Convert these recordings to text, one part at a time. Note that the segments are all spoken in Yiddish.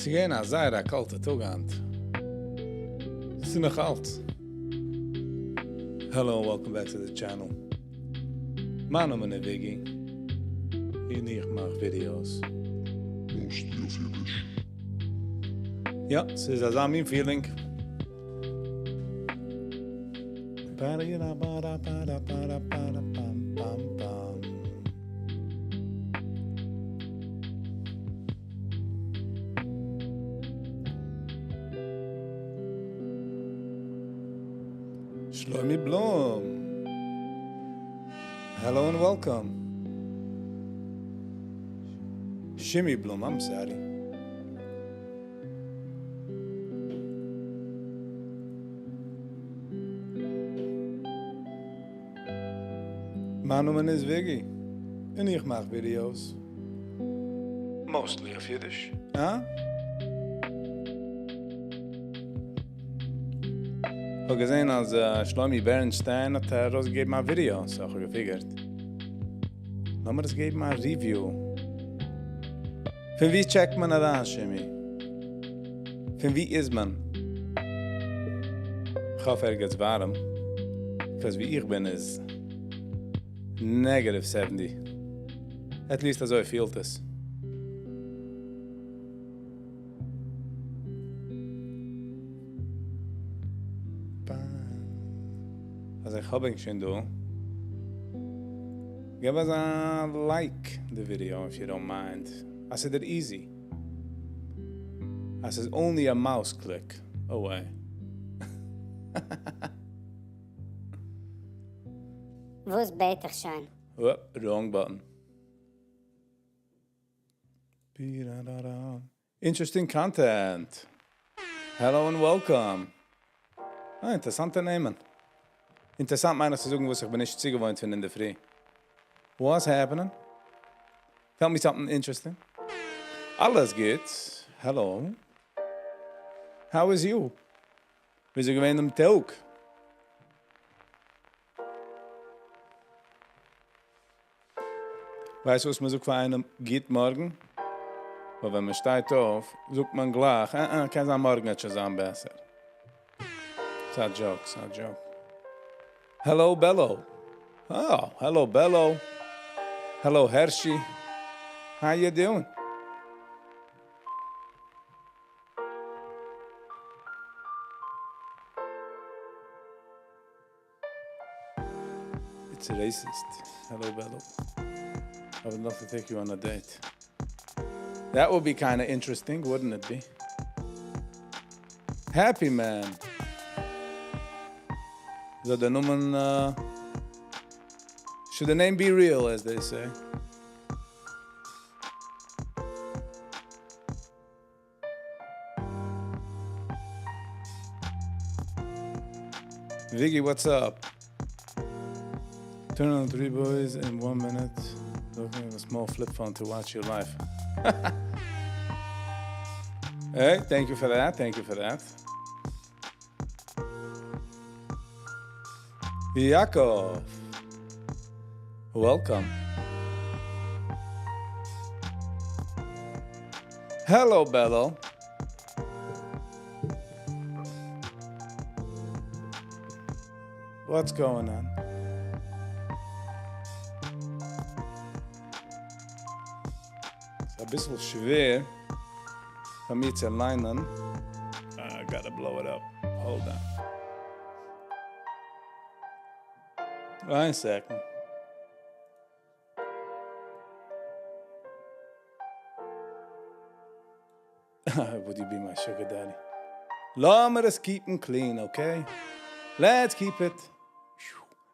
ס'איז געווען א זייער א קאלטע טאג היינט. ס'איז נאך אלץ. Hello and welcome back to the channel. מיין נאמען איז וויגי און איך מאך videos. Mostly אויף אידיש. יא, ס'איז אזא מין feeling. שלומי בלום! Hello and welcome! שימי בלום, I'm sorry. מיין נאמען איז וויגי, און איך מאך videos. Mostly אויף אידיש. הא? כ'האב געזען אז שלומי בערנשטיין האט ארויסגעגעבן א ווידיאו, so כ'האב געפיגערט לאמיר עס געבן א review. פון ווי טשעקט מען אריין שימי? פון ווי איז מען? כ'האף ערגעץ ווארעם, 'cause ווי איך בין איז negative seventy, at least אזוי פילט עס. אז איך האב ענק שוין דא, געב אזא like די ווידיאו if you don't mind, אז ס'איז דיר easy, אז ס'איז only a mouse click away. וואס בעט איך שוין? Wrong button. Interesting content! Hello and welcome! אה, אינטערסאנטע נעמען. אינטערסאנט מיין איך צו זאגן וואס איך בין נישט צוגעוואוינט פון אינדערפרי. What's happening? Tell me something interesting. אלעס גוט. Hello. How is you? וויאזוי געווען דעם טאג? ווייסט וואס מען זאגט פאר איינעם גוט מארגן? ווייל ווען מען שטייט אויף זאגט מען גלייך אה אה קען זיין מארגן וועט שוין זיין בעסער. ס'איז א joke, ס'איז א joke. Hello בעלא. אה, hello בעלא. Hello הערשי. How you doing? It's racist. Hello בעלא. I would love to take you on a date. That would be kinda interesting, wouldn't it be? Happy man. זאל דער נאמען Should the name be real as they say. וויגי what's up? Turn on three boys in one minute looking at a small flip phone to watch your live. Hey, thank you for that, thank you for that. יעקב! Welcome! Hello בעלא! What's going on? ס'איז אביסל שווער פאר מיר צו ליינען. I gotta blow it up. Hold on. איין second. Would you be my sugar daddy? לאמיר עס keep ן clean, okay? Let's keep it.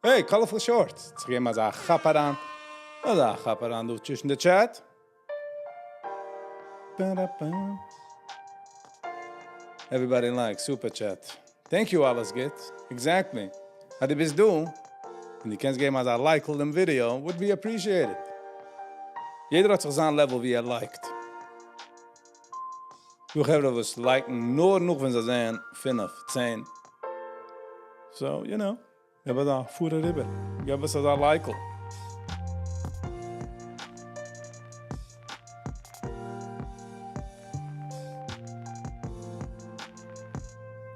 Hey, colorful shorts! צו געבן אזא כאפ אריין. אזא כאפ אריין דא צווישן די chat. Everybody like super chat. Thank you אלעס גוט. Exactly. אז דו ביסט דא און דו קענסט געבן אזא like דעם ווידיאו would be appreciated. יעדער האט זיך זיין level ווי ער like ט. דא חברה וואס like ן נאר נאך ווען זיי זעען פינף, צען. So you know. געב אזא פאר אריבער. געב עס אזא like ל.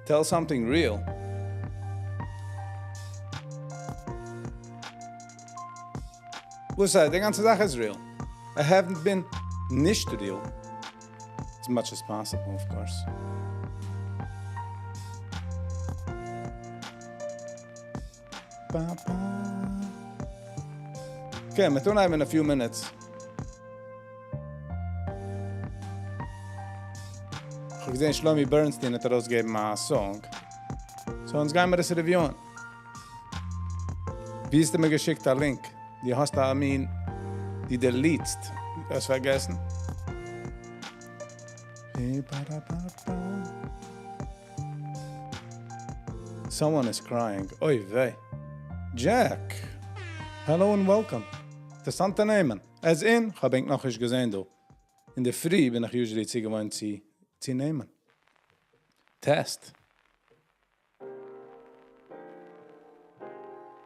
Tell something real. וואס הייסט? די גאנצע זאך איז real. I haven't been נישט real. As much as possible of course. Okay, מ'וועט אנהייבן אין a few minutes. כ'האב געזען שלומי בערנסטין האט ארויסגעגעבן א song. So אונז גיימער עס review ען. ווי האסטו מיר געשיקט א link? דו האסט א מין דו delete סט. האסט פארגעסן? Someone is crying. אוי וויי. Jack! Hello and welcome. אינטערעסאנטע נעמען. As in, כ'האב ענק נאכנישט געזען דא. אינדערפרי בין איך usually צוגעוואוינט צו צו נעמען. Test.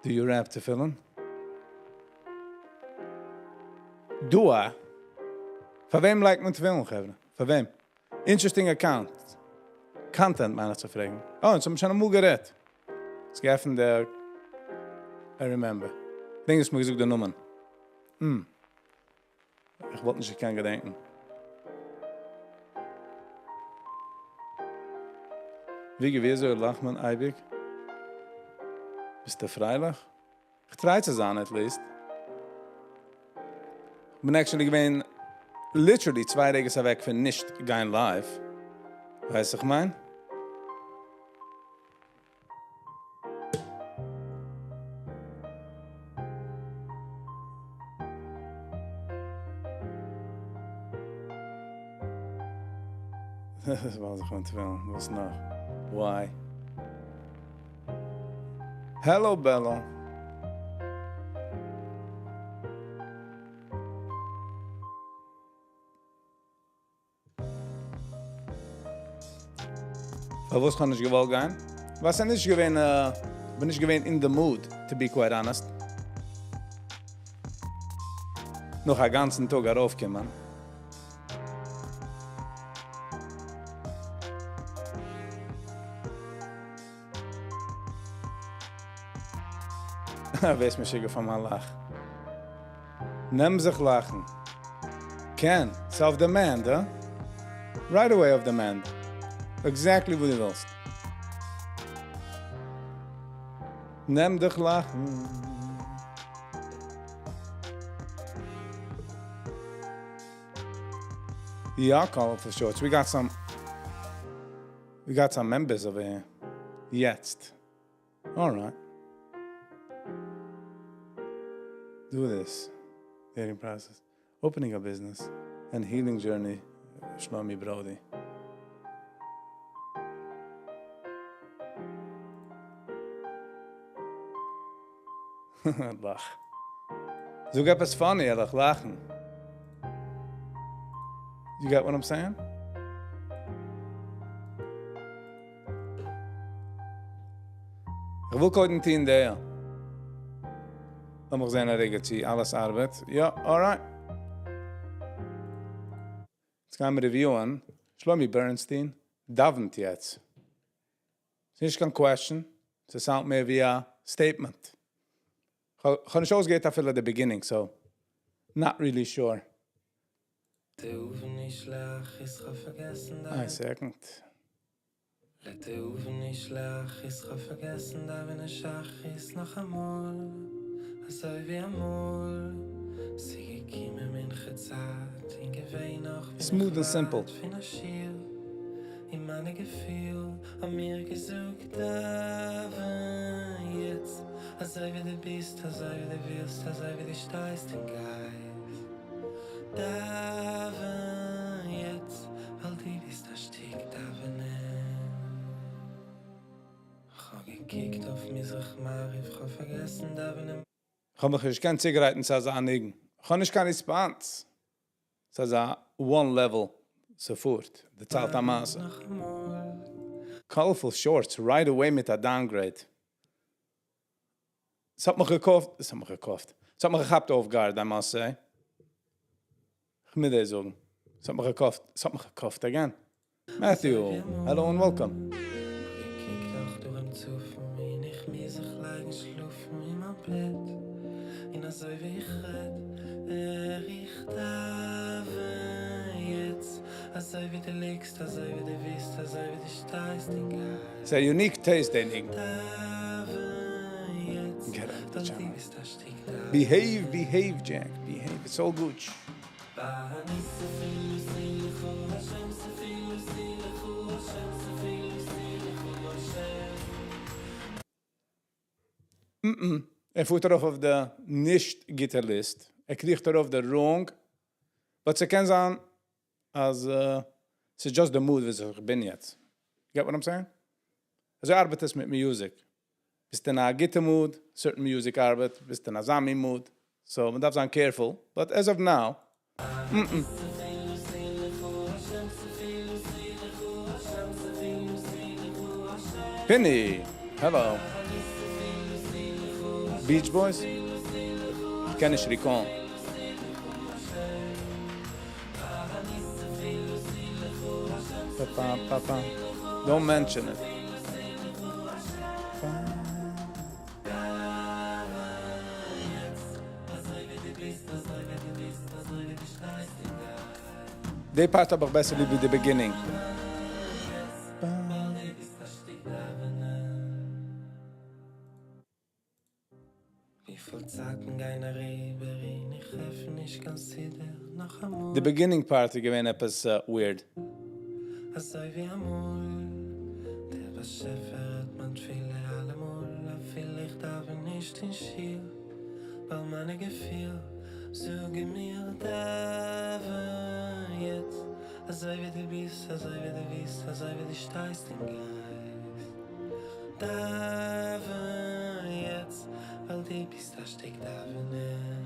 Do you wrap תפילין? Do I? פאר וועם לייגט מען תפילין חברה? פאר וועם? Interesting account. Content מיין איך צו פרעגן. אה, אונז האבן שוין אמאל גערעדט. האסט געעפנט די. I remember. כ'דענק האסט מיר געזאגט די נאמען. הממ. איך וואלט נישט געקענט געדענקן. ווי וויאזוי לאכט מען אייביג? ביסטו פרייליך? איך try צו זיין at least. כ'בין actually געווען literally צוויי רגעס אוועק פון נישט גיין live. ווייסט וואס איך מיין? וואס נאך? Why? Hello Bello. פארוואס כ'האב נישט געוואלט גיין? ווייל ס'איז נישט געווען, כ'בין נישט געווען אין די mood to be quite honest. נאך א גאנצן טאג ארויפקומען. ווערסט משוגע פאר מיין לאך. נעם זיך לאכן. קען, ס'איז אויף demand, הא? Right away אויף demand. Exactly וואס דו ווילסט. נעם דיך לאכן. יא, colorful shorts. We got some we got some members over here. יעצט. Alright. Do this. Dating process. Opening a business. And healing journey. שלומי ברודי. לאך. זאג עפעס funny, וועל איך לאכן. You get what I'm saying? איך וויל קודם טון דער. לאמיך זען א רגע צו אלעס ארבעט. יא, alright. יעצט גייען מיר review ען. שלומי בערנסטין דאווענט יעצט. ס'איז נישט קיין question, ס' sound מער ווי א statement. כ'האב נישט אויסגעהערט אפילו די beginning so not really sure. איין second. Smooth and simple. כ'האב מיך נישט געקענט צוגרייטן צו אזא ניגון. כ'האב נישט קיין response. ס'איז א one level ס'פארט. דערציילט א מעשה. Colorful shorts right away מיט א downgrade. ס'האט מיך געקאפט, ס'האט מיך געקאפט. ס'האט מיך געכאפט off guard I must say. כ'מוז דאס זאגן. ס'האט מיך געקאפט, ס'האט מיך געקאפט again. Matthew, hello and welcome. אזוי ווי איך רעד, הער איך דאווען יעצט, אזוי ווי דו ליגסט, אזוי ווי דו ביסט, אזוי ווי דו שטייסט און גייסט. ס'איז א unique taste די ניגון. דאווען יעצט, Get out the ווייל דו channel. ביסט א שטיק דאווען. Behave, behave Jack, behave, it's all good. ער פארט ארויף אויף די נישט גוטע list, ער קריכט ארויף די wrong, but ס'קען זיין אז ס'איז just די mood וואס איך בין יעצט. Get what I'm saying? אזוי ארבעט עס מיט music. ביסט אין א גוטע mood, certain music ארבעט, ביסט אין אזא מין mood, so מ'דארף זיין careful, but as of now, Pinny, hello. Beach Boys? איך קען נישט recall ן. Pa, pa, pa. Don't mention it. די part האב איך בעסער ליב ווי די beginning. וויפיל צייטן גייען אריבער און איך עפן נישט קיין סידור נאכאמאל. די beginning part איז געווען עפעס weird. אזוי ווי אמאל, דער באשעפער הערט מיין תפילה אלעמאל, אפילו איך דאווען נישט אין שול, ווייל מיינע געפיל זאגן מיר דאווען יעצט, אזוי ווי דו ביסט, אזוי ווי דו ביסט, אזוי ווי דו שטייסט און גייסט, דאווען יעצט, ווייל דו ביסט א שטיק דאווענען.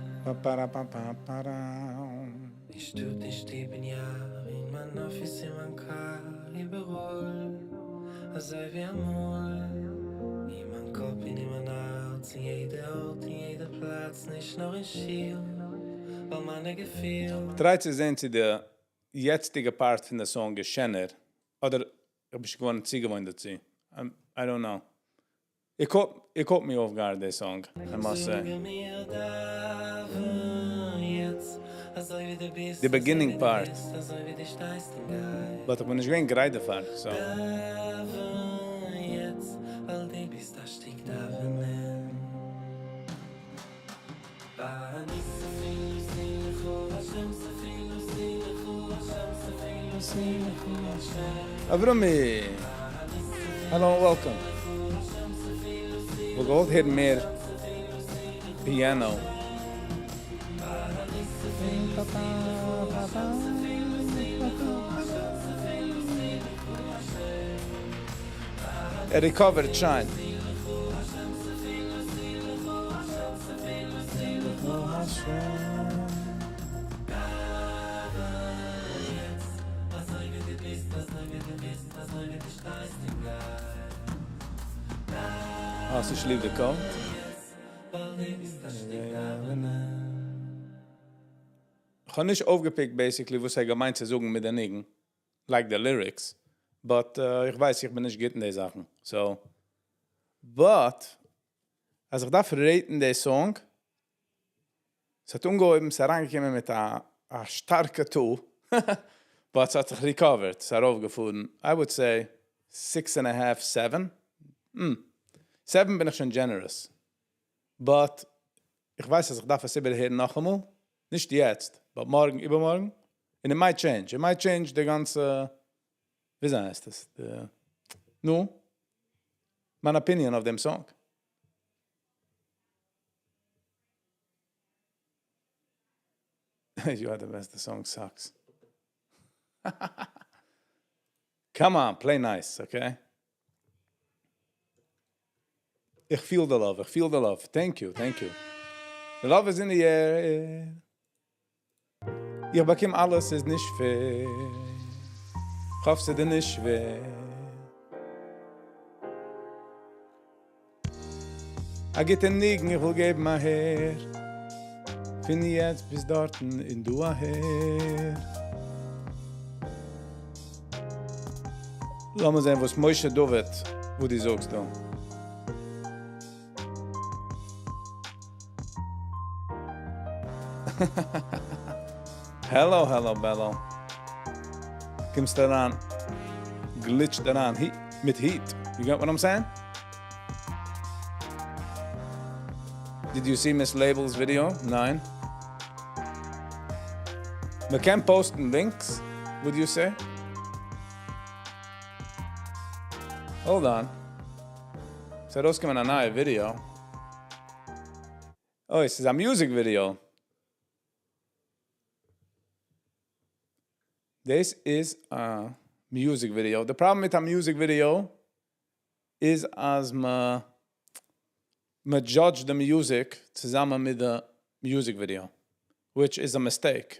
אין שטאט, אין שטוב, אין יאר, אין מיין אפיס, אין מיין קאר, איבעראל, אזוי ווי אמאל, אין מיין קאפ און אין מיין הארץ, אין יעדע ארט, אין יעדע פלאץ, נישט נאר אין שול, ווייל מיינע געפיל. Try צו זען צו די יעצטיגע part פון די song איז שענער, אדער איך בין שוין געווארן צוגעוואוינט דערצו, I don't know. It caught, it caught me off guard די song, I must say. די beginning part. But איך בין נישט געווען גרייט דערפאר, so. Avrumi! Hello and welcome. וואלט געוואלט הערן מער piano. ער recover ט שיין. האסט נישט ליב די coat? כ'האב נישט אויפגעפיקט basically וואס ער האט געמיינט צו זאגן מיט די ניגון, like די lyrics, but איך ווייס איך בין נישט גוט אין די זאכן, so but אז איך דארף rate ן די song, ס'האט אנגעהויבן, ס'איז אריינגעקומען מיט א א שטארקע two, but ס'האט זיך recover ט, ס'איז ארויפגעפארן, I would say six and a half, seven? Seven בין איך שוין generous, but איך ווייס אז איך דארף עס איבערהערן נאכאמאל, נישט יעצט, but מארגן איבערמארגן, און it might change, it might change די גאנצע, וויאזוי הייסט עס, די, נו, מיין opinion אויף דעם song. You are the best, the song sucks. Come on, play nice, okay? איך feel the love, איך feel the love. Thank you, thank you. The love is in the air. איך באקום אלעס איז נישט fair. כ'האף ס'איז דיר נישט שווער. א גוטע ניגון איך וויל געבן אהער. פון יעצט ביז דארטן און דא אהער. לאמיר זען וואס משה דוד וואס דו זאגסט דא. Hello hello bello. קומסט אריין, glitch'ט אריין מיט heat. You get what I'm saying? Did you see Miss Label's video? ניין. מ'קען post ן links, would you say? Hold on. ס'איז ארויסגעקומען א נייע video. אוי, ס'איז א music video. דאס איז א music video. The problem מיט א music video איז אז מ'judge the music צוזאמען מיט די music video, which is a mistake.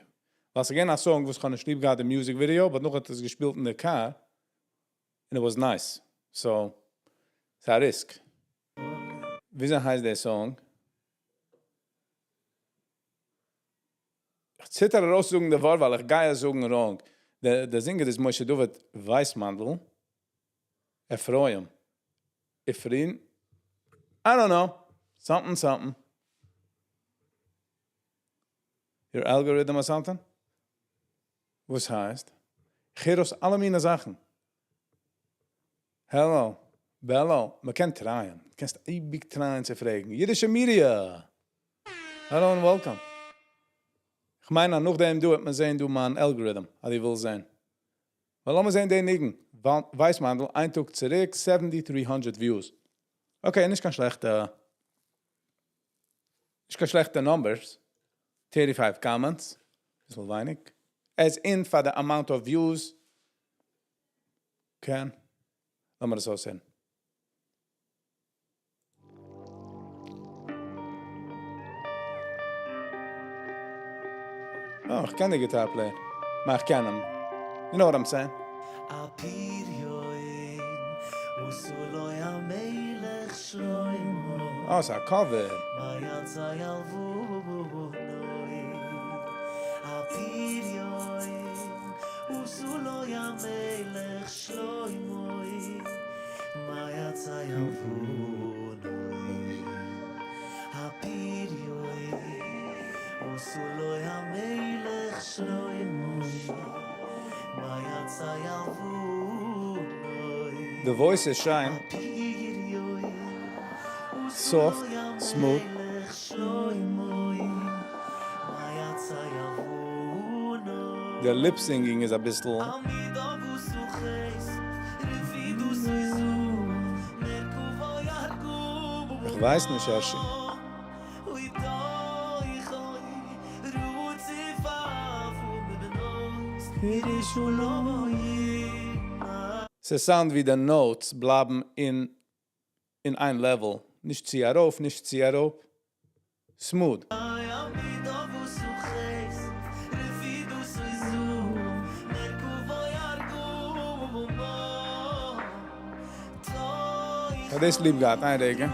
ווייל ס'איז געווען א song וואס איך האב נישט ליב געהאט די music video, but נאך האט עס געשפילט אין די car and it was nice. So, ס'איז א risk. וויאזוי הייסט דער song? איך ציטער ארויסזאגן די ווארט, ווייל איך גיי עס זאגן wrong. דער singer איז משה דוד ווייסמאנדל. אפרים. אפרים? I don't know. Something, something. Your algorithm or something? וואס הייסט? איך הער אויס אלע מיני זאכן. Hello. Bello. מ'קען try ען. דו קענסט אייביג try ען צו פרעגן. אידישע media. Hello and welcome. איך מיין, נאכדעם דא וועט מען זען דא מיין algorithm, אז איך וויל זען. ווייל לאמיר זען דעם ניגון. ווייסמאנדל, איין טאג צוריק, 7300 views. Okay, נישט קיין שלעכטע numbers. 35 comments. ביסל ווייניג. As in for the amount of views. קען. לאמיר דאס אויסזען. Oh, איך קען די guitar player. נאר איך קען אים. You know what I'm saying? הפריון, עשו לו המלך שלמה. Oh, ס'איז א cover. מה יצא ילבונוי. הפריון, עשו לו המלך שלמה. מה יצא ילבונוי. הפריון, עשו לו המלך שלמה. מה יצא ילבונוי. The voice is שיין. Soft, smooth. The lip singing איז א ביסל. איך ווייס נישט, Ashi. ס'sound ווי די notes בלייבן אין איין level. נישט צו ארויף, נישט צו אראפ. Smooth. איך האב דאס ליב געהאט, איין רגע.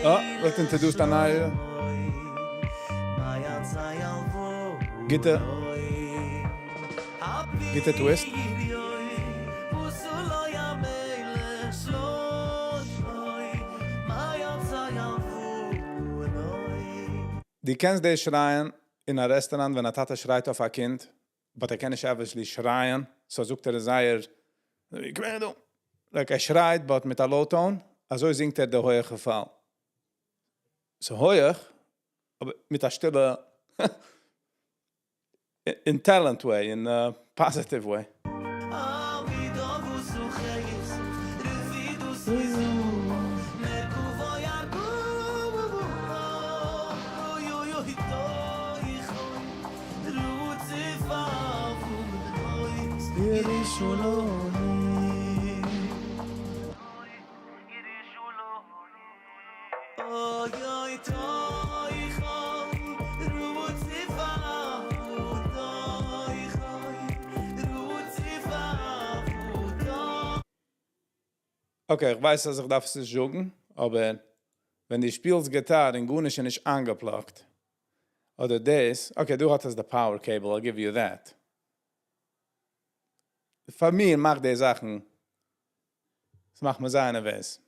אה, ווערט introduced א נייע גוטע גוטע twist. דו קענסט דאס שרייען אין א restaurant ווען א טאטע שרייט אויף א קינד, but ער קען נישט obviously שרייען, so זאגט ער זייער, like ער שרייט, but מיט א low tone, אזוי זינגט ער די הויכע פאל. So הויך, אבער מיט א שטילע, in talent way, in a positive way. Okay, איך ווייס אז איך דארף עס נישט זאגן, אבער ווען דו שפילסט גיטאר און גארנישט איז נישט איינגעפלאגט, אדער דאס, okay, דא האט עס די power cable, I'll give you that. פאר מיר מאכט די זאכן, עס מאכט מיר זייער נערוועז.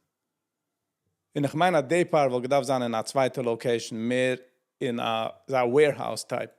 און איך מיין אז די פאר וואלט געדארפט זיין אין א צווייטע location, מער אין א אזא warehouse type.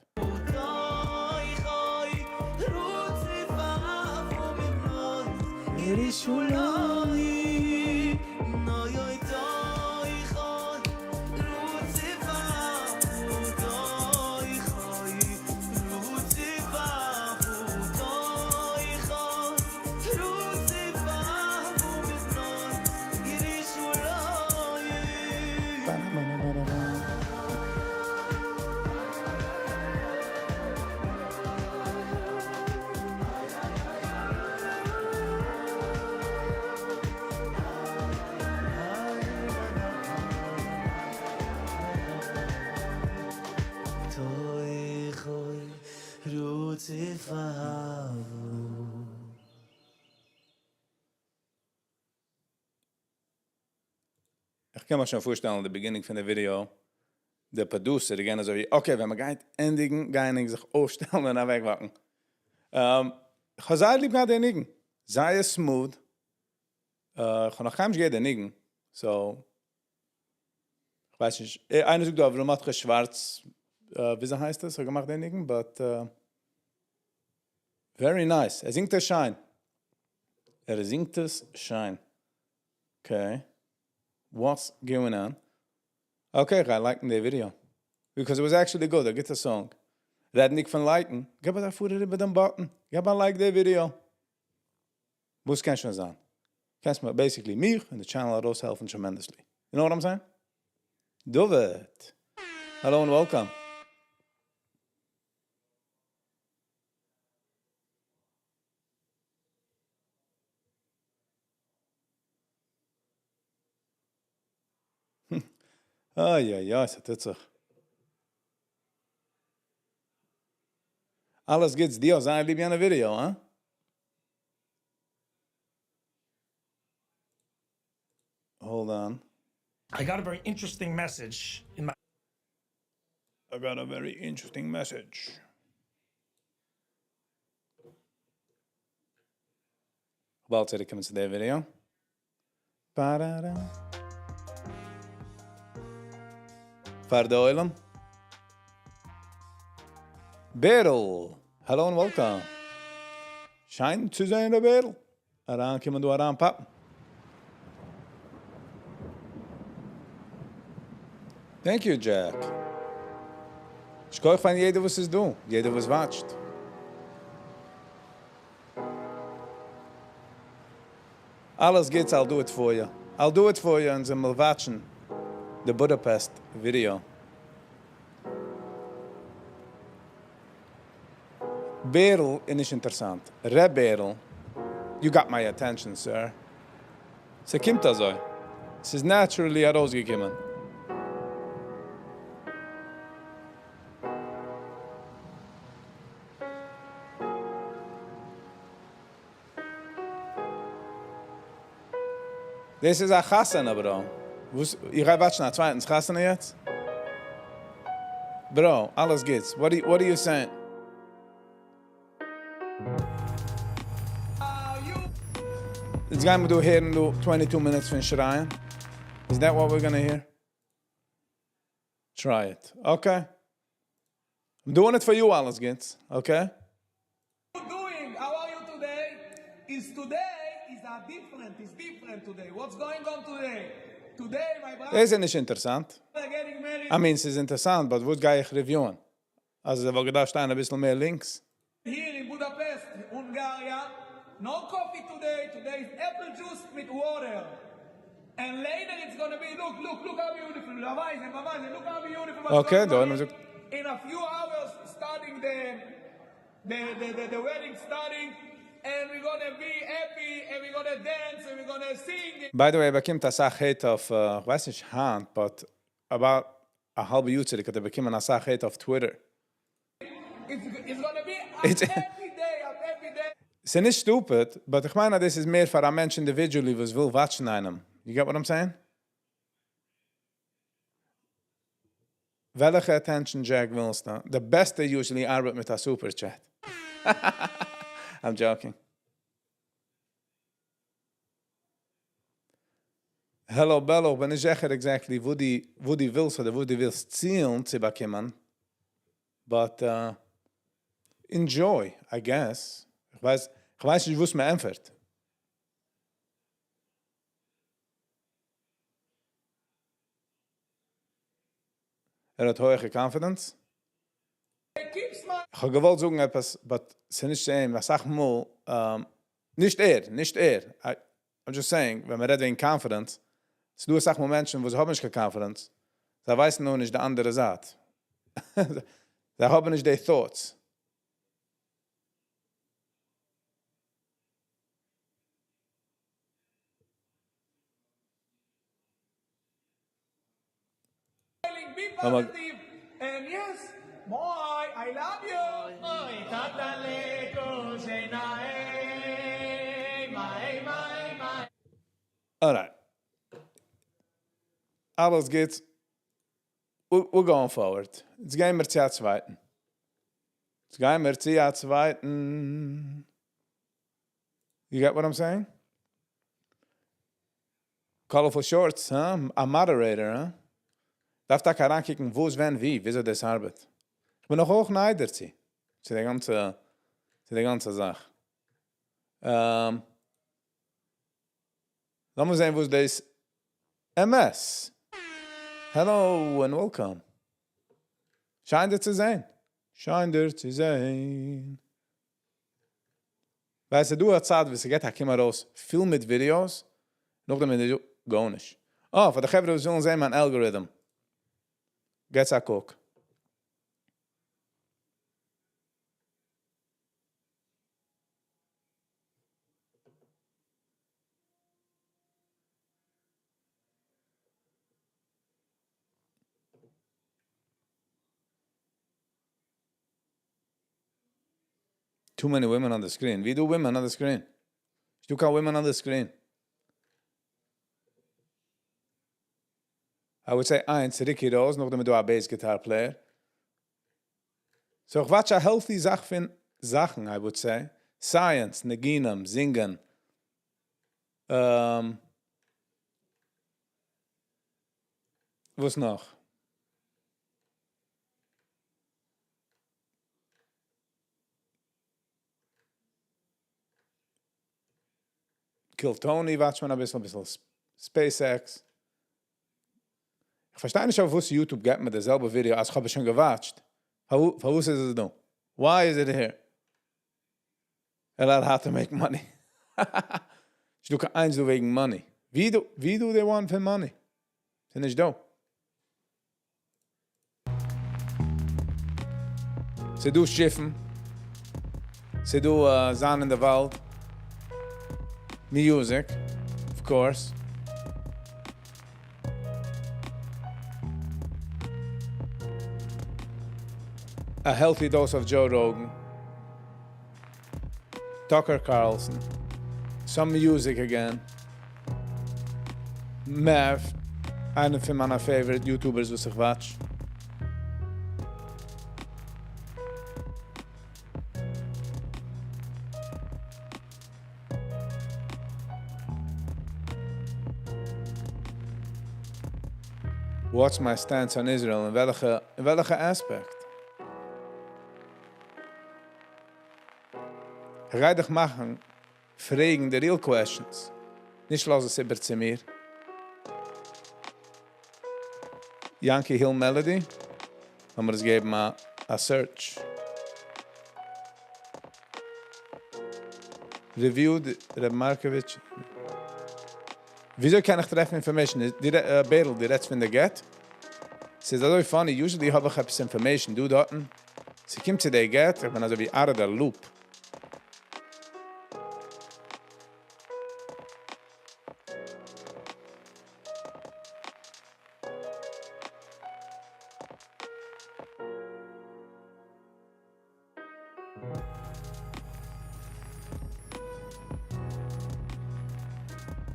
איך קען מיך שוין פארשטעלן די beginning פון די ווידיאו, די producer איז געווען אזוי ווי okay ווען מען גייט ענדיגן גייען ענק זיך אויפשטעלן און אוועקוואקן. איך האב זייער ליב געהאט די ניגון, זייער smooth, איך האב נאך קיינמאל נישט געהערט די ניגון, so איך ווייס נישט, איינער זאגט דא אברהם מרדכי שווארץ, וויאזוי הייסט עס, האט געמאכט די ניגון, but very nice, ער זינגט עס שיין, ער זינגט עס שיין, okay, what's going on? Okay, איך גיי like ן די ווידיאו, because it was actually good, א גוטע song. רעדנדיג פון like ן, געב א פאר אריבער דעם button, געב א like די ווידיאו. וואס קען שוין זיין? קענסט מיר basically מיך און די channel ארויסהעלפן tremendously. You know what I'm saying? דוד! Hello and welcome. איי איי איי, ס'טוט זיך. אלעס גוטס, דו האסט זייער ליב יענע ווידיאו, הא? Hold on. I got a very interesting message in my I got a very interesting message. באלד צוריקקומען צו די ווידיאו. פארארא. פאר די עולם. בערל! Hello and welcome. שיין צו זען ר' בערל. אריינקומען דא אריינפאפן. Thank you Jack. שכוח פאר יעדער וואס איז דא, יעדער וואס watch ט. אלעס גוטס, I'll do it for you. I'll do it for you אונז וועלן watch ן די בודאפעסט ווידיאו. בערל איז נישט אינטערסאנט. ר' בערל, you got my attention sir. ס'קומט אזוי. ס'איז naturally ארויסגעקומען. דאס איז א חתונה bro. וואס? איך גיי watch ן א צווייטנס חתונה יעצט? Bro, אלעס גוטס. What are you saying? יעצט גייען מיר דא הערן דא twenty two minutes פון שרייען. Is that what we're gonna hear? Try it. Okay. I'm doing it for you אלעס גוטס. Okay? Doing? How are you today? Is today is a different, is different today. What's going on today? Today my brother דאס איז נישט אינטערעסאנט. getting married. I mean, ס'איז אינטערעסאנט, but וואס גיי איך review ען? אז עס וואלט געדארפט שטיין אביסל מער לינקס. Here in Budapest, Hungaria, no coffee today, today is apple juice with water. And later it's gonna be, look, look, look how beautiful, amazing, amazing, look how beautiful. What's Okay, going דא on האבן מיר here? In a few hours starting the wedding starting. and we gonna be happy and we gonna dance and we gonna sing. By the way, ער באקומט אסאך hate אויף, כ'ווייס נישט היינט, but about א האלבע יאר צוריק האט ער באקומען אסאך hate אויף Twitter. It's gonna be a happy day, a happy day. ס'איז נישט stupid, but איך מיין אז דאס איז מער פאר א מענטש individually וואס וויל watch ן איינעם. You get what I'm saying? וועלכע attention jack ווילסטו? די בעסטע usually ארבעט מיט א super chat. I'm joking. Hello Bello, כ'בין נישט זיכער exactly וואו דו וואו דו ווילסט אדער וואו דו ווילסט צילן צו באקומען, but enjoy, I guess. כ'ווייס כ'ווייס נישט וואס מען ענטפערט. ער האט הויכע confidence? כ'האב געוואלט זאגן עפעס but ס'נישט צו אים, אסאך מאל, נישט ער, נישט ער, I'm just saying, ווען מ'רעדט וועגן confidence, ס'דא אסאך מאל מענטשן וואס האבן נישט קיין confidence, זיי ווייסן נאר נישט די אנדערע זייט. זיי האבן נישט די thoughts. Alright. אלעס גוט. We're going forward. יעצט גייען מיר צו א צווייטן. יעצט גייען מיר צו א צווייטן. You get what I'm saying? Colorful shorts, huh? א moderator, huh? דארף טאקע אריינקוקן וואס, ווען, ווי, וויאזוי דאס ארבעט. איך בין נאך אויך ניי דערצו. צו די גאנצע, צו די גאנצע זאך. לאמיר זען וואס דאס אמת. Hello and welcome. שיין דיר צו זען. שיין דיר צו זען. ווייסט דו א צייט וואס ס'גייט א קום ארויס פיל מיט videos, נאכדעם איז דא גארנישט. אה, פאר די חברה וואס ווילן זען מיין algorithm. געטס א קוק. Too many women on the screen. ווי דא women on the screen? נישטא קיין women on the screen. I would say איינס, Ricky Rose, נאכדעם איז דא א bass guitar player. So איך watch א healthy זאך פון זאכן, I would say. Science, ניגונים, זינגען. וואס נאך? Kill Tony watch ט מען אביסל, אביסל SpaceX. איך פארשטיי נישט אויף וואס YouTube געבט מיר די זעלבע ווידעא אז איך האב עס שוין גע watch ט. פארוואס איז עס דא? Why is it here? ער האט to make money. נישטא קיין איינס דא וועגן money. ווי דא, ווי דא they want פון money? ס'איז נישט דא. ס'איז דא שיפן. ס'איז דא זיין אין די וואלד. Music, of course. A healthy dose of Joe Rogan. Tucker Carlson. Some music again. Mav, איינער פון מיינע favorite YouTubers וואס איך watch. What's my stance on Israel? אין וועלכע, אין וועלכע aspect? איך גיי דיך מאכן פרעגן די real questions. נישט לאז עס איבער צו מיר. Yankee Hill Melody. לאמיר עס געבן א, א search. Reviewed ר' Markovich. וויאזוי קען איך טרעפן information? די, בערל, די רעדסט פון די גט? ס'איז אזוי funny, usually האב איך עפעס information, דא דארטן. ס'קומט צו די גט, איך בין אזוי ווי out of the loop.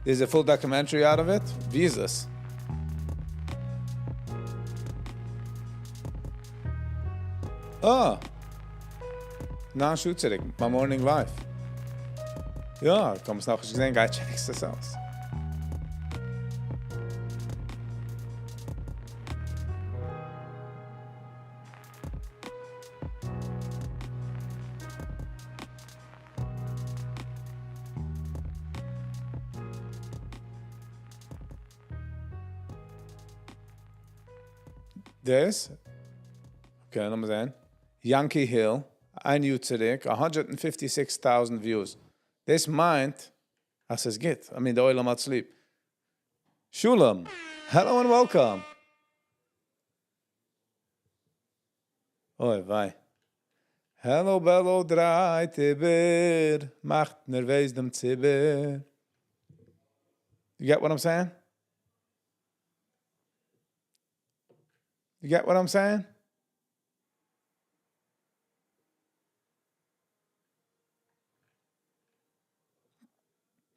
There's a full documentary out of it? ווי איז עס? אה! ניין שעה צוריק, מיין morning live. יא, איך האב עס נאכנישט געזען, גיי check עס אויס. דאס? Okay, לאמיר זען. Yankee Hill, איין יאר צוריק, 156,000 views. דאס מיינט, אז עס גייט. I mean, דער עולם האט ליב. Shulam, hello and welcome. אוי וויי. Hello Bello דרייט איבער, מאכט נערוועז דעם ציבור. You get what I'm saying? You get what I'm saying?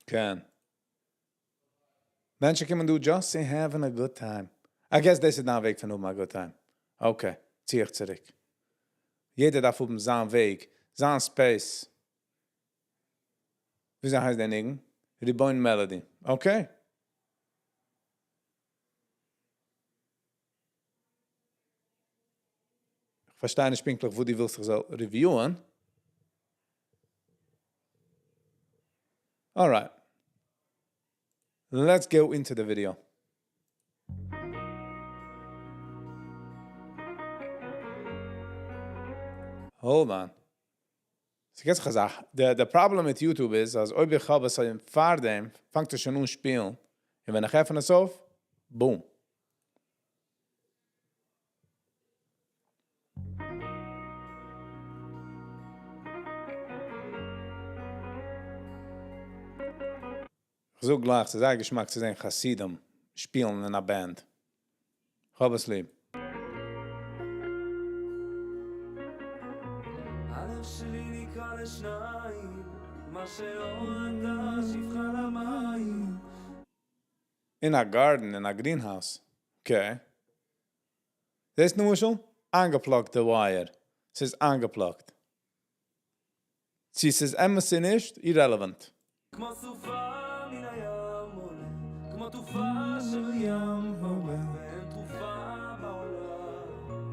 כן. מענטשן קומען דא just to having a good time. I guess דאס איז דיין וועג פון האבן a good time. Okay, צי איך צוריק. יעדער דארף האבן זיין וועג, זיין space. ווי הייסט דער ניגון? Reborn Melody. Okay. איך פארשטיי נישט פונקטליך, וואו דו ווילסט איך זאל review ען. Alright. Let's go into the video. Hold on. ס'גייט זיך אזא. The problem מיט YouTube איז, אז אויב איך האב עס אין פארדעם, פאנגט עס שוין אן שפילן. און ווען איך עפן עס אויף, boom. איך זאג גלייך, ס'איז זייער געשמאק צו זען חסידים שפילן אין א band. איך האב עס ליב. הלב שלי נקרע לשניים, מה שלא ראתה שפחה למים. In a garden, in a greenhouse. Okay. דאס למשל, אנגע plug ט די wire. ס'איז אנגע plug ט. צי ס'איז אמת צי נישט, irrelevant. כמו סופה מן הים עולה, כמו תעופה של ים פורח, ואין תרופה בעולם.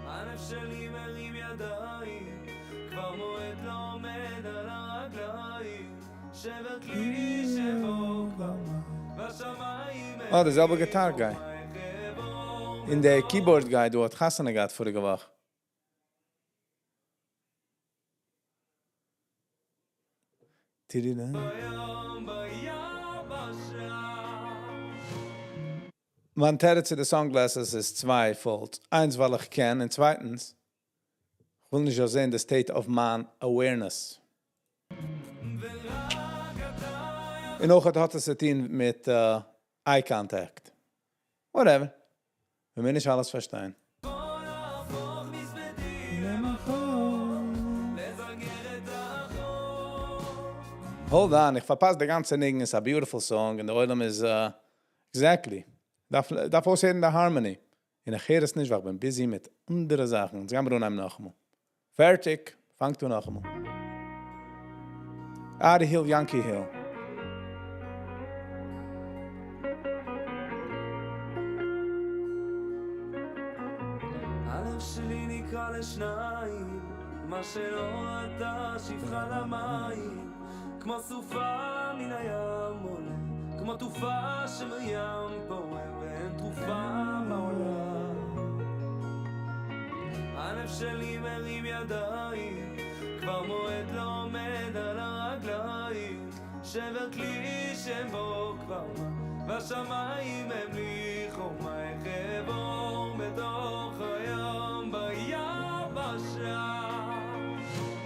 הלב שלי מרים ידיים, כבר מועד לא עומד על הרגליים, שבר כלי שבו כבר, והשמיים Oh, the זעלבע guitar guy. און דער keyboard guy, דא האט חתונה געהאט פאריגע וואך. טירידא. מיין תירוץ צו די sunglasses איז צווייפאלד. איינס, ווייל איך קען, און צווייטנס, איך וויל נישט זען the state of מיין awareness. און אויך האט עס צו טון מיט eye contact. Whatever. מיר מוזן נישט אלעס פארשטיין. להפוך מספדי לזגר את האחור. Hold on, איך פארפאס די גאנצע ניגון, it's a beautiful song, and the עולם איז, exactly. דארף, דארף אויסהערן די harmony. און איך הער עס נישט, ווייל איך בין busy מיט אנדערע זאכן. יעצט גייען מיר אנהייבן נאכאמאל. פארטיג. פאנגט אן נאכאמאל. Ari Hill, Yankee Hill. הלב שלי נקרע לשניים, מה שלא ראתה שפחה למים, כמו סופה מן הים עולה, כמו תעופה של ים פועם, ואין תרופה בעולם. הלב שלי מרים ידיים, כבר מועד לא עומד על הרגליים, שבר כלי שבו כבר מה, והשמיים הם לי חומה, איך אעבור בתוך הים ביבשה.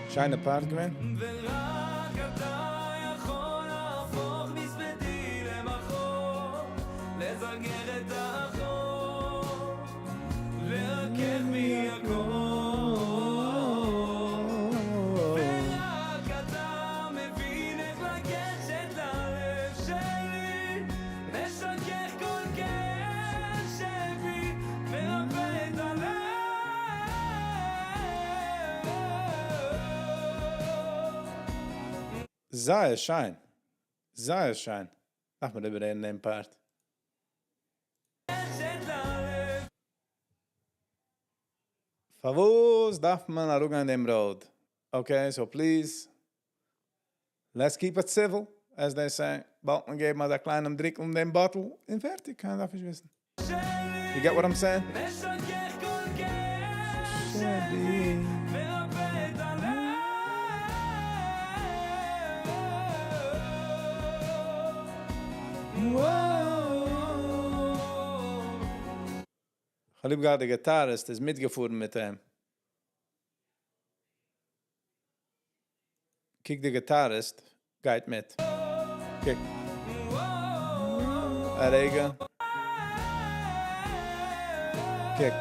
שיינע part געווען. ורק אתה יכול להפוך מספדי למחול, לזגר את האחור, לרכך מהכל. ורק אתה מבין איך לגשת ללב. זייער שיין. זייער שיין. דארף מען איבעררעדן דעם part. פארוואס דארף מען אראפגיין דעם road? Okay, so please, let's keep it civil, as they say. באלד מען געבן אזא קליינעם דריק אום דעם bottle און פערטיג, קיינער דארף נישט וויסן. You get what I'm saying? כ'האב ליב געהאט די guitarist איז מיטגעפארן מיט אים. קוק די guitarist גייט מיט. קוק. א רגע. קוק.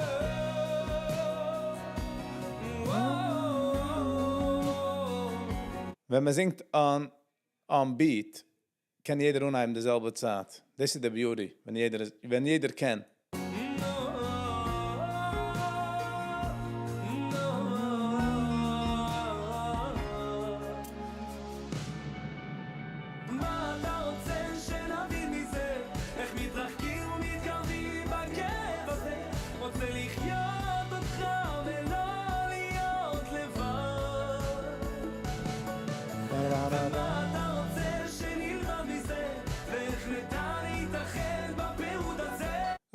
ווען מען זינגט on on beat, קען יעדער אנהייבן די זעלבע צייט. דאס איז די beauty, ווען יעדער ווען יעדער קען.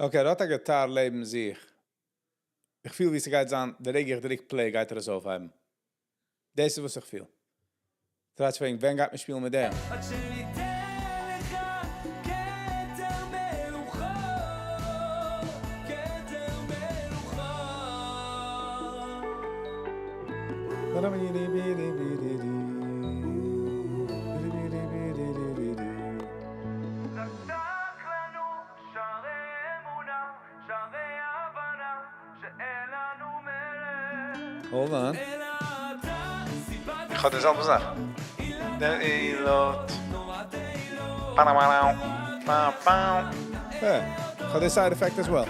Okay, ער האט א guitar לעבן זיך. איך פיל ווי ס'גייט זיין, די רגע איך דריק play גייט ער עס אויפהייבן. דאס איז וואס איך פיל. טראץ וועגן ווען גייט מען שפילן מיט דעם? Hold on. איך האב די זעלבע זאך. דער אילת. איך האב די side effect as well.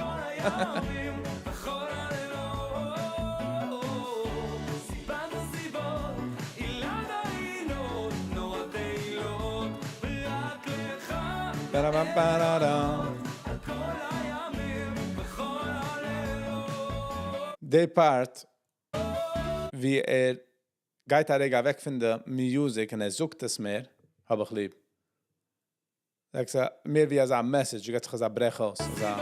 די part ווי ער גייט א רגע אוועק פון די music און ער זאגט עס מער, האב איך ליב. מער ווי אזא message, גייט זיך אזא ברעך אויס, אזא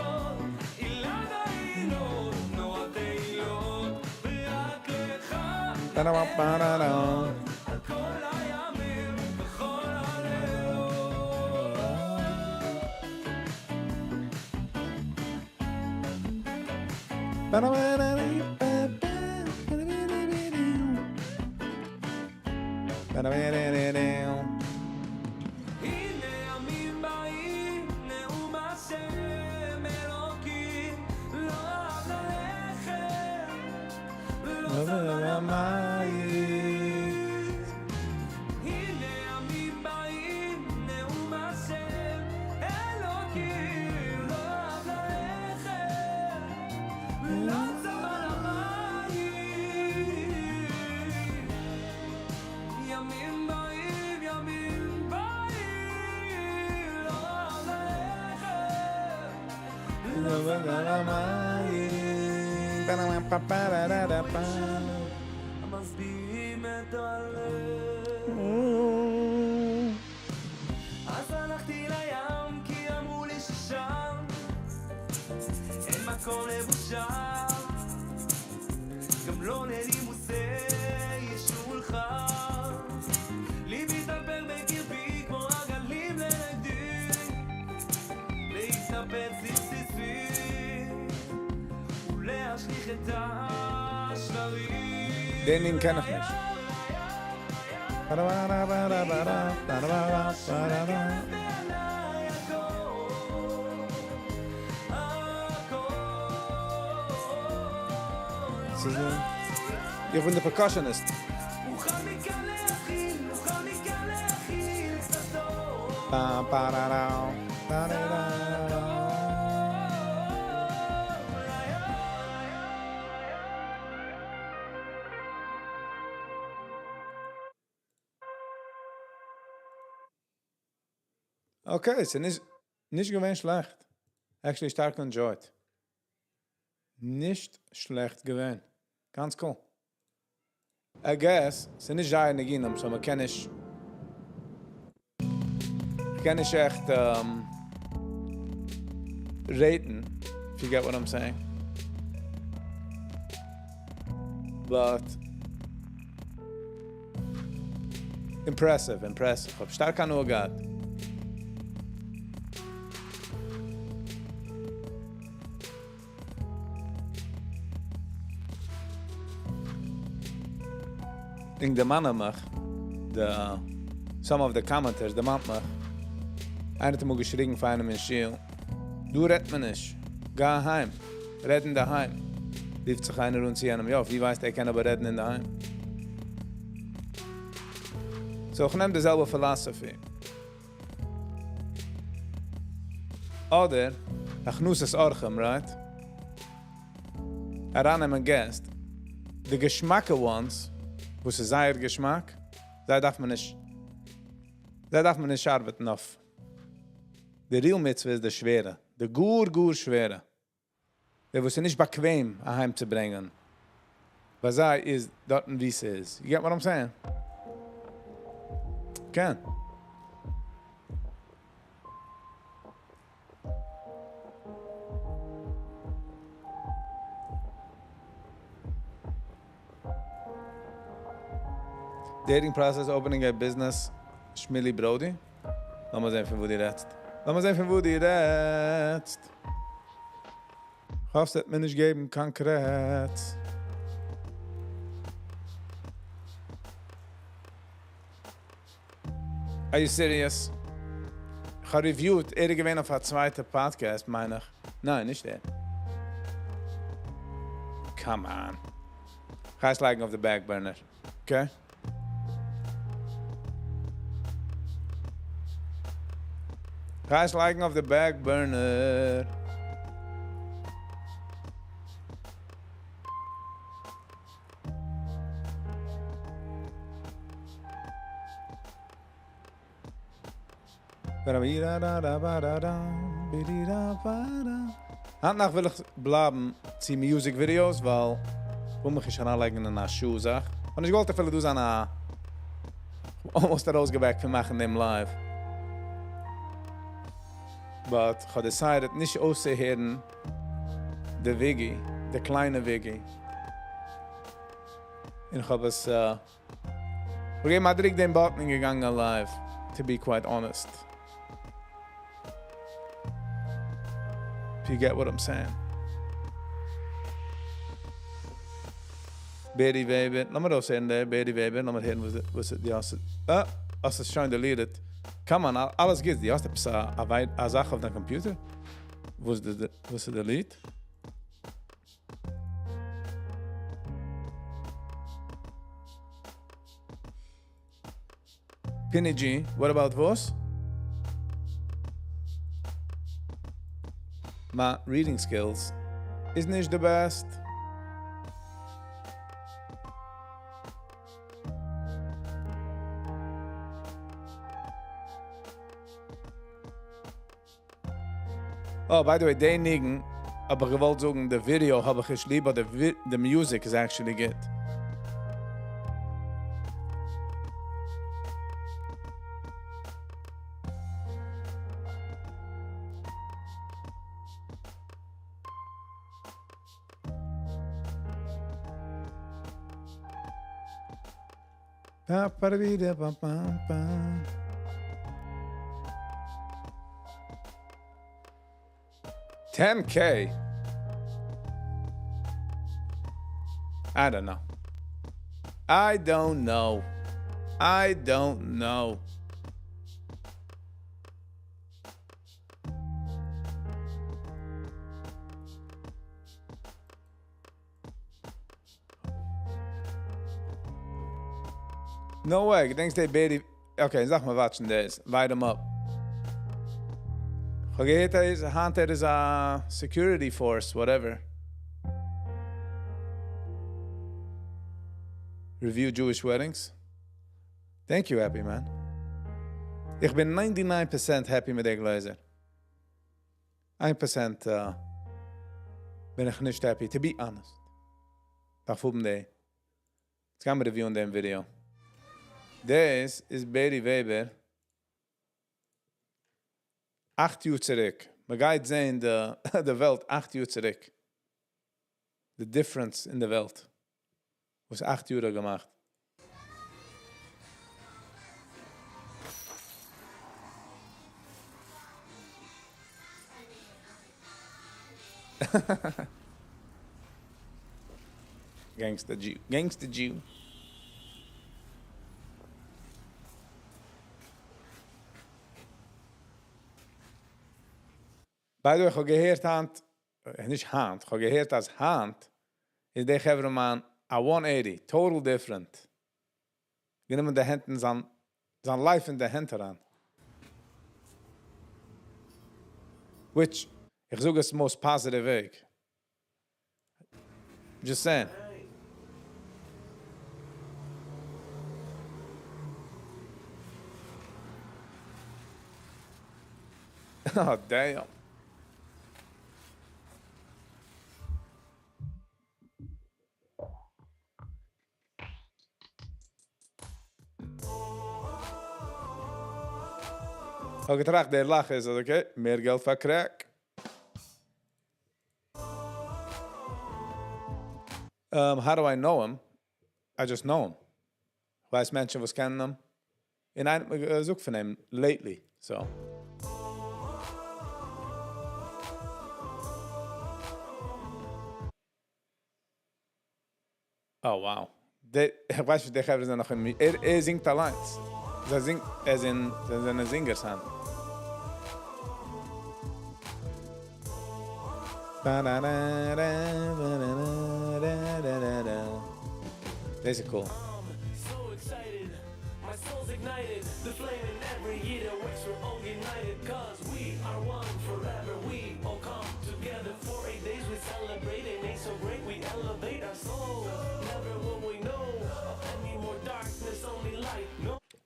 דעם ניגון קען איך נישט. איך בין דער percussionist. Okay, ס'איז נישט געווען שלעכט. Actually שטארק enjoyed. נישט שלעכט געווען. גאנץ cool. I guess, ס'איז נישט זייער ניגונים, so מ'קען נישט, מ'קען נישט עכט rate ן, if you get what I'm saying. But impressive, impressive. כ'האב שטארק הנאה געהאט. איך דערמאן מיך, די, some of the commenters דערמאנט מיך, איינער האט אמאל געשריגן פאר איינעם אין שול, דא רעדט מען נישט, גיי אהיים, רעד אין דערהיים. רופט זיך איינער אן צו יענעם, יא, ווי ווייסט ער קען אבער רעדן אין דערהיים. So, איך נעם די זעלבע philosophy. אדער, הכנסת אורחים, right? ארייננעמען געסט, די געשמאקע ones, וואס איז זייער געשמאק, זיי דארף מען נישט, זיי דארף מען נישט ארבעטן אויף. די real מצוה איז די שווערע, די גאר גאר שווערע. די וואס איז נישט באקוועם אהיים צו ברענגען. ביי זיי איז דארטן ווי ס'איז. You get what I'm saying? קען. Dating process, opening a business, Shmili Brody. לאמיר זען פון וואו דו רעדסט. לאמיר זען פון וואו דו רעדסט. האף ס'וועט מיר נישט געבן קיין קרעץ. Are you serious? איך האב reviewed, ער איז געווען אויף א צווייטע podcast, מיין איך. ניין, נישט ער. Come on. כ'גיי עס לייגן אויף די back burner. Okay? כ'גיי עס לייגן אויף די back burner. היינט נאכט וויל איך בלייבן צו music videos, ווייל כ'וויל מיך נישט אריינלייגן אין א שעה זאך. כ'האב נישט געוואלט אפילו דא זיין א almost ארויסגע back ט פון מאכן דעם live. But כ'האב decided נישט אויסצוהערן די וויגי, די קליינע וויגי. און כ'האב עס געגעבן א דריק דעם button און געגאנגען live, to be quite honest. If you get what I'm saying. Berry Weber, לאמיר אויסהערן דער Berry Weber, לאמיר הערן וואס וואס דו האסט. אה, האסט עס שוין deleted. Come on, אלעס גוט, דו האסט עפעס א א זאך אויף דיין computer? וואס די וואס איז delete? Pinny G, what about וואס? My reading skills איז נישט the best. Oh, by the way, די ניגון, האב איך געוואלט זאגן, די video האב איך נישט ליב, אבער די music is actually good. Pa pa da pa pa pa. 10K. I don't know. I don't know. I don't know. No way, געדענקסט די Berry... Okay, זאג מאל, watch ן דאס. Light him up. געהערט, ער איז, היינט איז א security force, whatever. Review Jewish weddings. Thank you, happy man. איך בין ninety nine percent happy מיט די גלעזער. איין percent בין איך נישט happy, to be honest. דארף האבן די. יעצט גיימיר review ען דעם ווידעא. דאס איז בערי וועבער אכט יאר צוריק. מ'גייט זעהן די וועלט אכט יאר צוריק. די difference אין די וועלט וואס אכט יאר האט געמאכט. Gangsta Jew. Gangsta Jew. By the way, איך האב געהערט היינט, נישט היינט, איך האב געהערט אז היינט איז דער חברה'מאן א one eighty, total different. גענומען די הענט אין זיין, זיין life אין די הענט אריין. Which, איך זאג עס most positive וועג. Just saying. Oh damn. כ'האב געטראכט דער לאך איז אז okay, מער געלט פאר crack. How do I know him? I just know him. כ'ווייס מענטשן וואס קענען אים. און איינער האט מיר געזאגט פון אים lately, so. Oh wow. די, איך ווייס נישט די חברה זענען נאך אין מי, ער ער זינגט אליינס. זיי זינג, ער זינ, זיי זענען זינגערס היינט. דאס איז cool.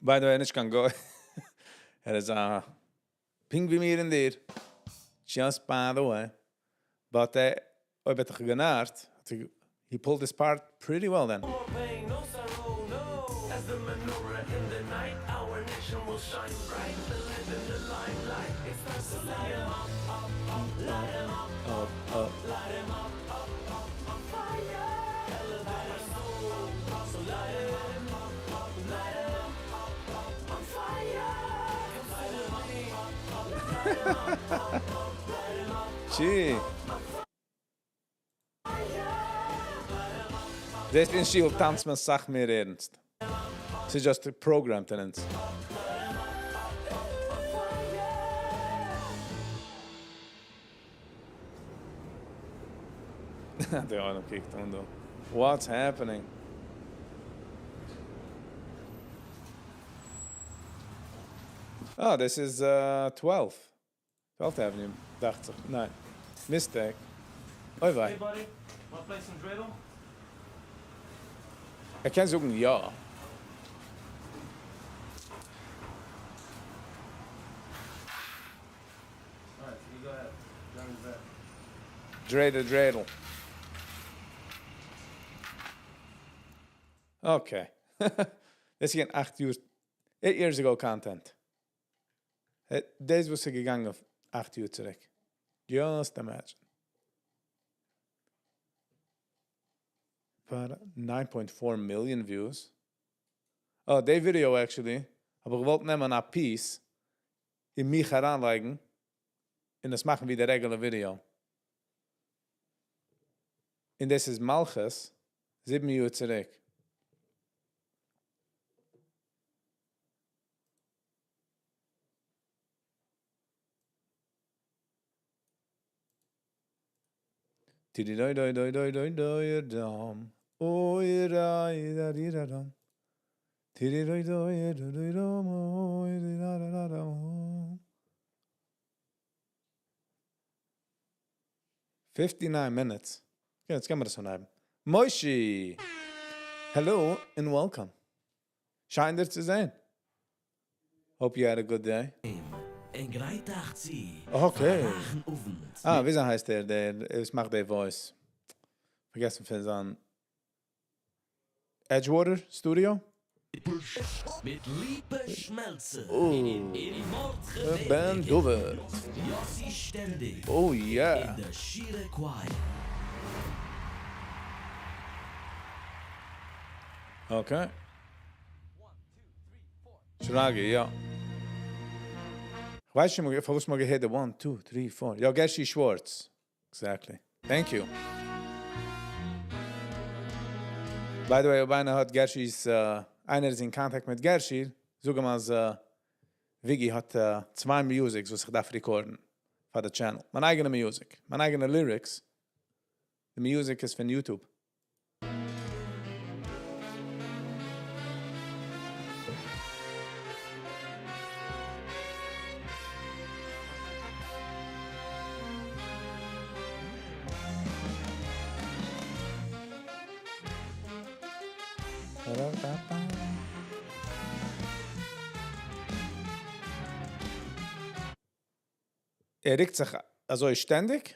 By the way, נישט קיין גוי. ער איז א פונקט ווי מיר און דיר. Just by the way. But אויב האט ער גענארט, he pulled his part pretty well then. טשי. זעסט אין שול טאנצט מען סאך מער ערנסט. ס'איז just programmed אין אונז. דער עולם קוקט אן דא. What's happening? אה, דאס איז twelve. Twelfth Avenue, דאכט זיך. ניין. Mistake. אוי וויי. ער קען זאגן יא. דריידל דריידל. Okay. דאס איז געווען אכט יאר, eight years ago content. דאס וואס איז געגאנגען אויף אכט יאר צוריק. Just imagine. פאר nine point four million views. אה, די ווידעא actually האב איך געוואלט נעמען א piece און מיך אריינלייגן און עס מאכן ווי די regular ווידעא. און דאס איז מלכות זיבן יאר צוריק. Fifty nine minutes. Okay, יעצט קען מען דאס אנהייבן. מושי! Hello and welcome. שיין דיר צו זען. Hope you had a good day. און גרייט אייך צו Okay. פאר א רייכן אוונט. אה, וויאזוי הייסט ער, דער וואס מאכט די voice? פארגעסן פון זיין Edgewater Studio? מיט ליפא שמעלצער, אוי. און מרדכי בן דוד. יוסי שטענדיג. Oh yeah. און די שירה choir. Okay. Shraga, יא. איך ווייס נישט, פארוואס מ'האט געהערט די 1, 2, 3, 4. יא, Gershi Schwartz. Exactly. Thank you. By the way, אויב איינער האט Gershi's, איינער איז אין contact מיט Gershi, זאג אים אז Viggy האט צוויי musics, וואס איך דארף record ן פאר די channel. מיין אייגענע music, מיין אייגענע lyrics. די music איז פון YouTube. ער רוקט זיך אזוי שטענדיג?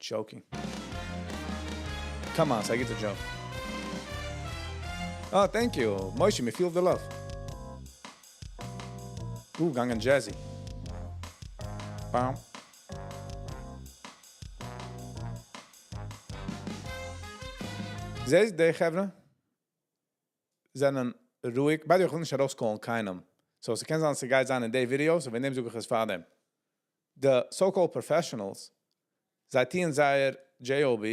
Joking. Come on, ס'איז א גוטע joke. Oh, thank you. Moshe, me feel the love. געגאנגען jazzy. Bam. זעסט, די חברה זענען רואיג. By the way, איך וויל נישט ארויסקאלן קיינעם. So, ס'קען זיין, ס'גייט זיין אין די video, so וועגן דעם זאג איך עס פאר דעם. The so-called professionals, זיי טוען זייער JOB,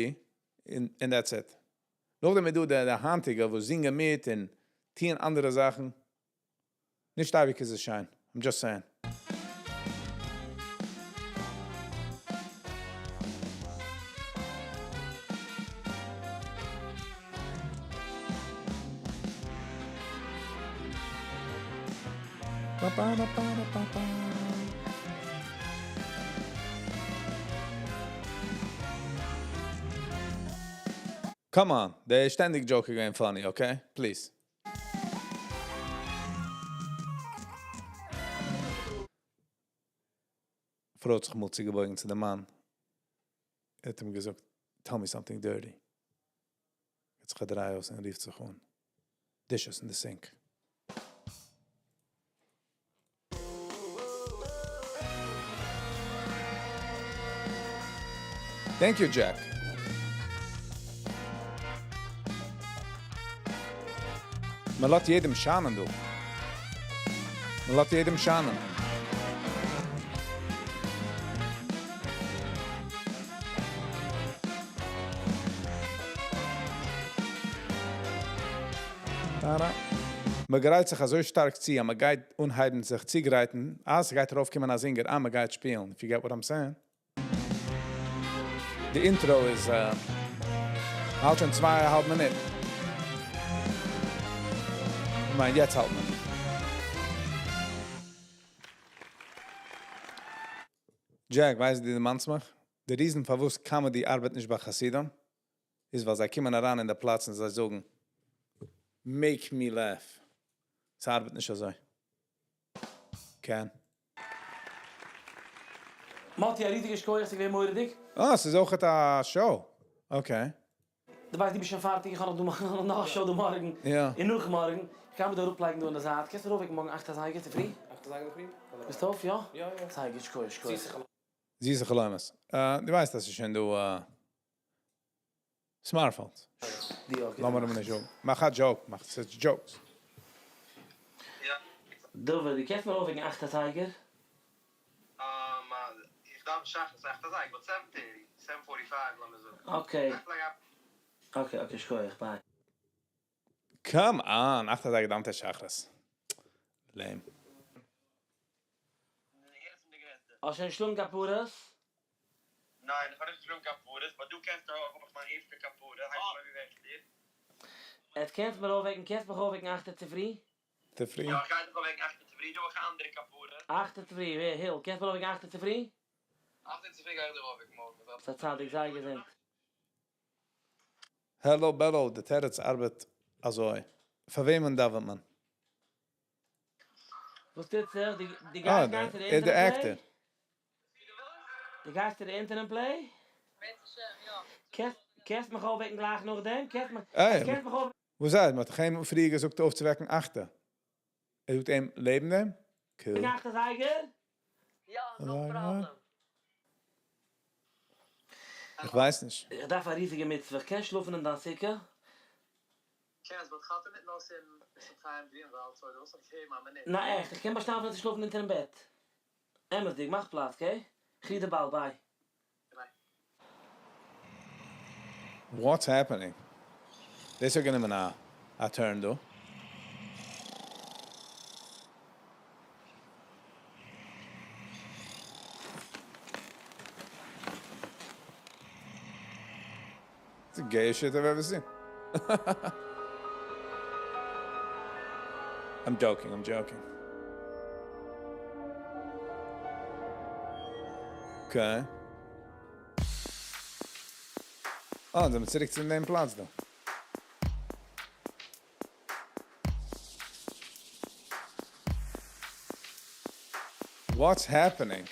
and that's it. נאכדעם איז דא די היינטיגע, וואס זינגען מיט און טוען אנדערע זאכן. נישט אייביג איז עס שיין. I'm just saying. Ba, ba, ba, ba, ba, ba. Come on, דער שטענדיג joke געווען funny, okay? Please. פרוי האט זיך אמאל צוגעבויגן צו דעם מאן. ער האט אים געזאגט, tell me something dirty. יעצט גייט ער ארויס און רופט זיך אן. Dishes in the sink. Thank you, Jack. מען לאזט יעדעם שיינען, דו. מען לאזט יעדעם שיינען. טארא. מען גרייט זיך אזוי שטארק צו, אז מען גייט אנהייבן זיך צוגרייטן, אז ס'גייט ארויפקומען א singer, אז מען גייט שפילן. If you get what I'm saying. די intro איז האלט שוין 2.5 מינוט. איך מיין, יעצט האלט מען. Jack, ווייסטו, דו דערמאנסט מיך? די reason פארוואס comedy ארבעט נישט ביי חסידים, איז, ווייל זיי קומען אריין אין די פלאץ און זיי זאגן, make me laugh. עס ארבעט נישט אזוי. קען. מאטי, א ריזיגע שכוח, ס'איז געווען מורא'דיג. אה, עס איז אויך א show. Okay. דו ווייסט, דו ביסט שוין פארטיג, איך האב נאך דא נאך א show דא מארגן. יא. און נאך מארגן. איך קען מיר דא אראפלייגן דא אין די זייט. קענסט מיר אויפוועקן מארגן 8 אזייגער צו פרי? 8 אזייגער פרי? ביסט אויף, יא? יא, יא. זייער גוט, שכוח, שכוח. זיסע חלומות. דו ווייסט, אז ס'איז שוין דא smartphones. די אויך. לאמיר אים נישט זאגן. מאך א joke, מאך such jokes. דוד, דו קענסט מיר אויפוועקן 8 אזייגער? איך דאוון שחרית 8 אזייגער, but 7:30, 7:45, לאמיר זאגן. Okay. Okay, okay, שכוח, bye. Come on, 8 אזייגער דאוונט ער שחרית. Lame. האסט שוין געשלאגן כפרות? ניין, איך האב נישט געשלאגן כפרות, but דו קענסט אויך, האב איך מיין ערשטע כפרה, הייסט מיר ווי וועקט דיר. עס קענסט מיר אויפוועקן, קענסט מיך אויפוועקן 8 צו פרי? צו פרי? יא, איך גיי דיך אויפוועקן 8 צו פרי, דו האסט אנדערע כפרה. 8 צו פרי, ווער היל, קענסט מיר אויפוועקן 8 צו פרי? 8 צו פרי גיי איך דיר אויפוועקן מארגן. ס'איז א צדיק, זיי געזונט. Hello, Bello, די תירוץ ארבעט אזוי. פאר וועמען דאוונט מען? וואס טוט זיך? דו אה, גייסט גיין צו די ער איז די אינטערנעט actor. play? דו גייסט צו די אינטערנעט play? קענסט מיך אויפוועקן גלייך נאכדעם? קענסט מיך איי, קענסט מיך אויפ וואס הייסט? מ'האט דאך אים פריער געזאגט אויפצווועקן אכטע. ער זאגט אים לעבן דעם? Cool. אכט אזייגער? איך ווייס נישט. איך דארף א ריזיגע מצוה. איך קען שלאפן אין דיין סוכה? נא עכט, איך קען באשטיין צו שלאפן אונטערן בעט. אמת'דיג, מאך פלאץ, okay? איך ריר דיר באלד, bye. What's happening? דאס האט גענומען א turn דא. It's the gayest shit I've ever seen. I'm joking, I'm joking. Okay. אה, זענען מיר צוריק צו דעם פלאץ דא. What's happening?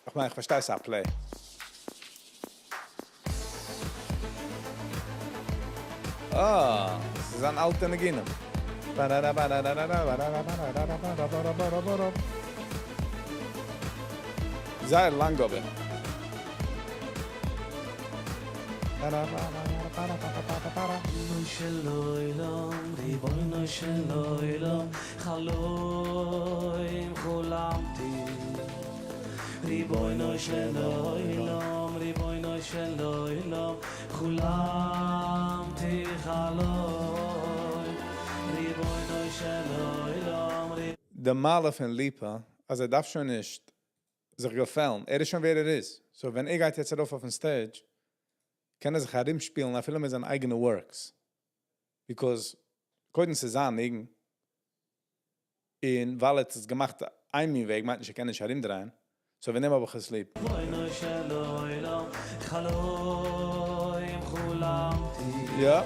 איך מיין, איך פארשטיי ס'איז א play. אה, עס איז אן אלטע ניגונים. זייער לאנג אבער. של עולם, רבונו של עולם, חלום חלמתי. רבונו של עולם, רבונו של עולם, חלמתי חלום. רבונו של עולם, די מעלה פון ליפא, אז ער דארף שוין נישט זיך געפעלן. ער איז שוין ווער ער איז. So ווען ער גייט יעצט ארויף אויפן stage, קען ער זיך ארומשפילן, אפילו מיט זיינע אייגענע works. Because קודם ס'איז זיין ניגון, און ווייל ער האט עס געמאכט איין מין וועג, מיינט נישט, ער קען נישט ארומדרייען. So וועגן דעם האב איך עס ליב. רבונו של עולם, חלום חלמתי. יא.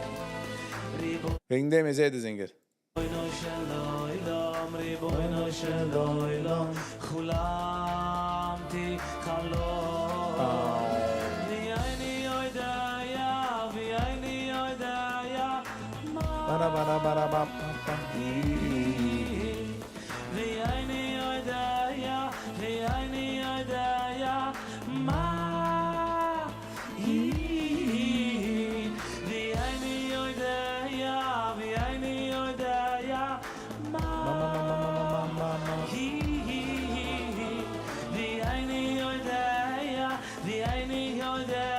וועגן דעם איז ער דער singer. רבונו של עולם, רבונו של עולם, חלמתי חלום. ואיני יודע, ואיני יודע, Bara, bara, bara, ba, ba, ba. ואיני יודע, ואיני יודע, מה היא. ואיני יודע, ואיני יודע, מה היא. ואיני יודע, ואיני יודע,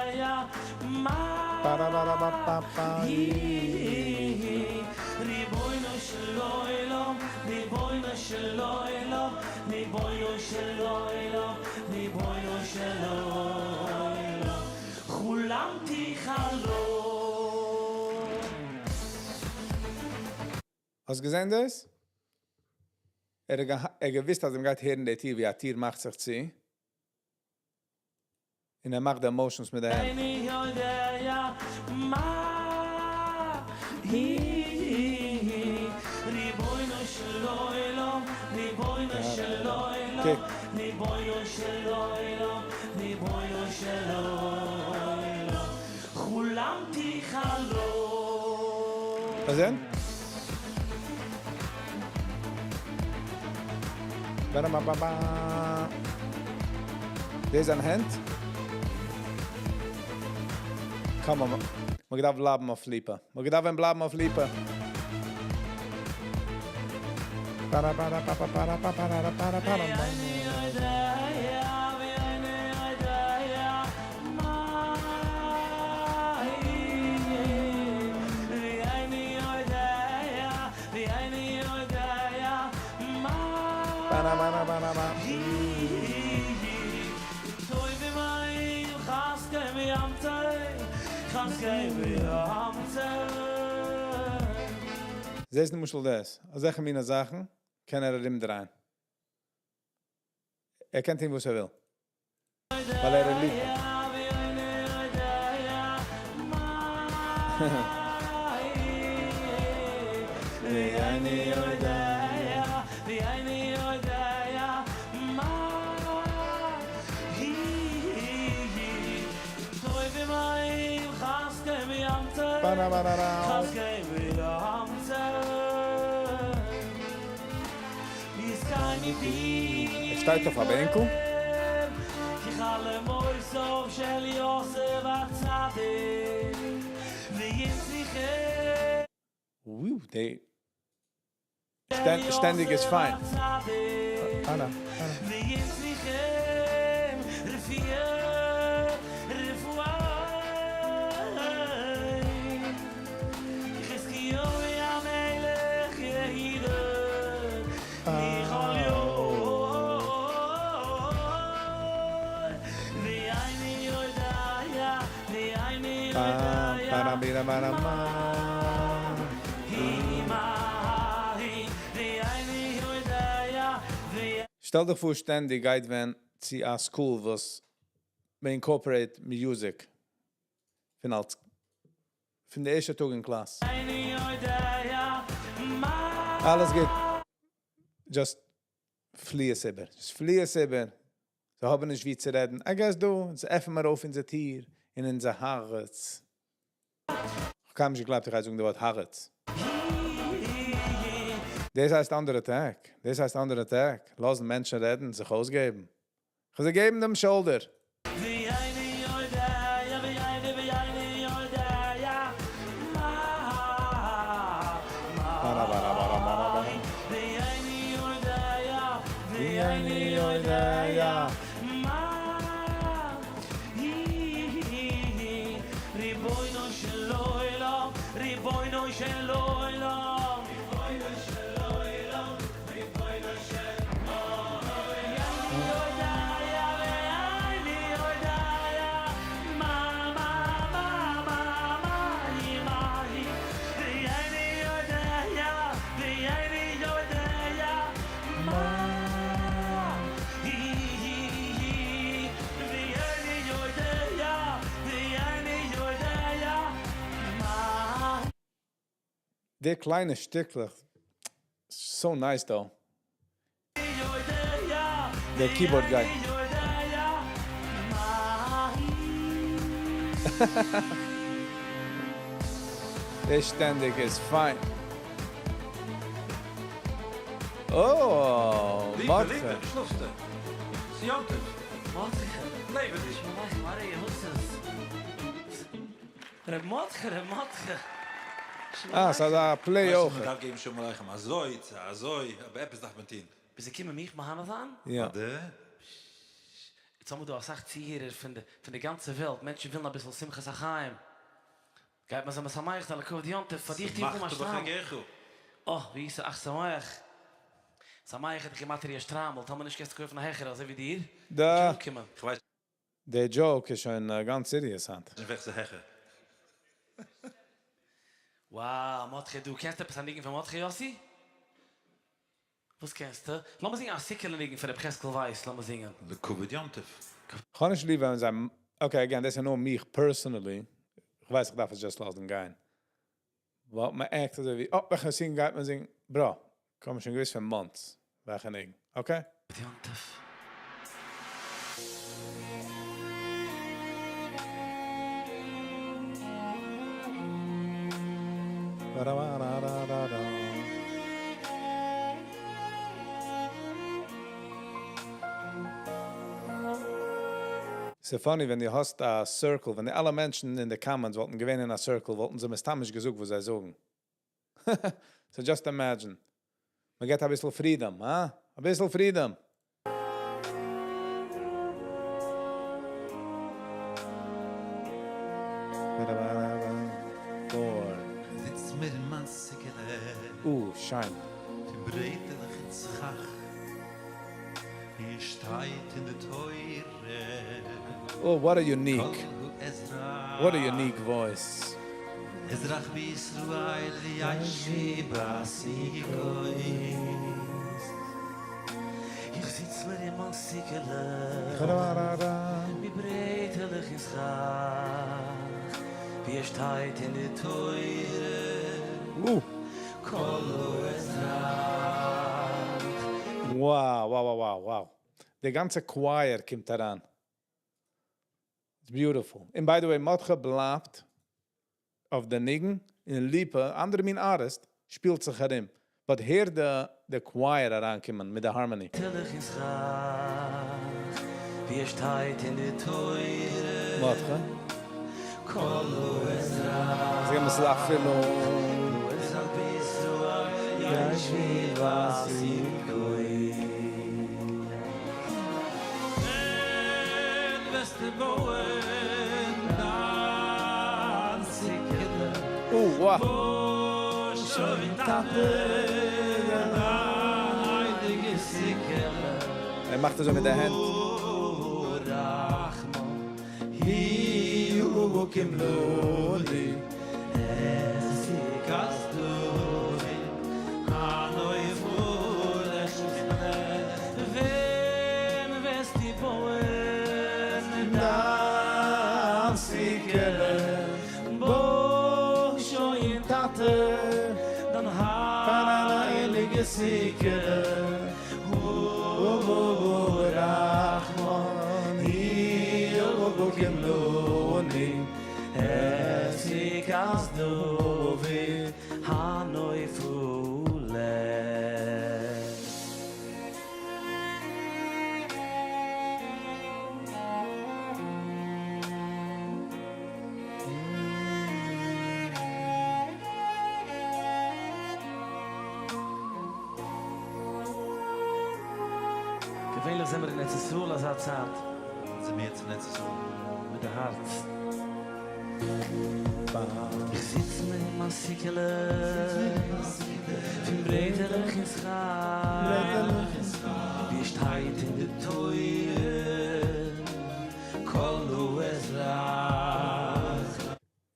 מה Bara, bara, ba, ba, ba. היא. רבונו של עולם, רבונו של עולם, רבונו של עולם, רבונו של עולם, חלמתי חלום. האסט געזען דאס? ער האט ער געוואוסט, אז ער גייט הערן די טיר, ווי א טיר מאכט זיך צו. און ער מאכט די motions מיט די הענט. איני יודע מה היא. רבונו של עולם, רבונו של עולם, רבונו של עולם, רבונו של עולם, חלמתי חלום. וואס דען? Ba-da-ba-ba-ba. דאס איז אן הענט. Come on, מען דארף בלייבן אויף ליפא. מען דארף בלייבן אויף ליפא. Ba-da-ba-da-ba-ba-ba-da-ba-ba-da-ba-da-ba. ואיני יודע, ואיני יודע, מה היא. ואיני יודע, ואיני יודע, מה Ba-da-ba-da-ba-da-ba. היא. טוי ומיים, חסקי וימצא, חסקי וימצא. זעסט למשל דאס. אזעלכע מינע זאכן קען ער ארומדרייען. ער קען טון וואס ער וויל. ווייל ער איז ליפא. ואיני יודע, מה היא. ואיני יודע, ער שטייט אויף א בענקל. וואו די שטענדיג איז פיין. אנא אנא. שטעל דיך פאר שטענדיג גייט ווען צו א school וואס מען incorporate music פון אלס פון די ערשטע טאג אין קלאס. אלעס גוט, just פלי עס איבער, just פלי עס איבער, זיי האבן נישט ווי צו רעדן, I guess דא, אונז עפן מיר אויף אונזער טיר און אונזער הארץ. כ'האב קיינמאל נישט געגלייבט איך גיי זאגן די ווארט הארץ. דאס הייסט under attack, דאס הייסט under attack, לאזן מענטשן רעדן, זיך אויסגעבן. כ'האב זיי געגעבן דעם shoulder. די קליינע שטיקלעך, so nice דא. דער keyboard גייט. דער שטענדיג איז פיין. אה, מרדכי. ר' מרדכי, ר' מרדכי. שלום אה, ס'איז עליכם. אזא play ווייסט אויך. מען דארף געבן שלום עליכם אזוי צו אזוי, אבער עפעס דארף מען טון. ביסט געקומען מיך מהנה זיין? יא. אדע. יעצט האבן מיר דא אסאך צוהערער פון די פון די גאנצע וועלט, מענטשן ווילן אביסל שמחת החיים, גייט מען זיי משמח זיין לכבוד יום טוב, פאר דיך טו איך אן מיין שמחת שטריימל. בחגיך. אה, ווי איז אך שמח. שמח האט גימטריא שטריימל, טאמער נישט קענסטו קויפן א העכערע אזוי ווי דיר, וועט שוין אנקומען. כ'ווייס די joke איז שוין גאנץ serious היינט. נישט וועלכע ס'איז העכער. Wow, מרדכי דו קענסט עפעס א ניגון פון מרדכי יוסי? וואס קענסטו? לאמיר זינגען א סיקעלע ניגון פון ר' חזקאל ווייס, לאמיר זינגען. לכבוד יום טוב. כ'האב נישט ליב ווען זיי, okay again דאס איז נאר מיך personally, כ'ווייס איך דארף עס just לאזן גיין. ווייל מען act אזוי ווי, אה, וועלכע ניגון גייט מען זינגען? Bro, כ'האב שוין געוויסט פון months וועלכע ניגון, okay? יום טוב. ס'איז funny ווען דו האסט א circle, ווען די אלע מענטשן אין די comments וואלטן געווען אין א circle וואלטן זיי מסתם נישט געזאגט וואס זיי זאגן. So just imagine. מען געט אביסל freedom, הא? אביסל freedom. זיץ מיר אין מיין סוכה'לע. אה, שיין. פון ברעטעלעך און סכך. ווי עס שטייט אין די תורה. Oh, what a unique, what a unique voice. אזרח בישראל ישב בסוכות. איך זיץ מיר אין מיין סוכה'לע. מיט ברעטעלעך און סכך. ווי עס שטייט אין די תורה. כל האזרח. Wow, wow, wow, wow. די גאנצע choir קומט אריין. It's beautiful. And by the way, מרדכי בלייבט. אויף די ניגון און ליפא, אנדערע מין artist, שפילט זיך ארום. But הער די די choir אריינקומען מיט די harmony. ברייטעלעך אין סכך, ווי עס שטייט אין די תורה. מרדכי. כל האזרח. זיי האבן עס אפילו. האזרח בישראל ישבי בסוכות. ווען וועסטו בויען דיין סוכה'לע? או-וואה. בוי שוין טאטע דיין הייליגע סוכה'לע. ער מאכט אזוי מיט די הענט. רחמן הוא כמלוני סוכת דוד הנופלת ווען וועסטו בויען דיין סוכה'לע בוי שוין טאטע דיין הייליגע סוכה'לע רחמן הוא כמלוני סוכת דוד הנופלת. געווענליך זעמיר אין ארץ ישראל אזא צייט. זעמיר יעצט אין ארץ ישראל. מיט די הארץ. איך זיץ מיר אין מיין סוכה'לע. פון ברעטעלעך און סכך. ווי עס שטייט אין די תורה. כל האזרח.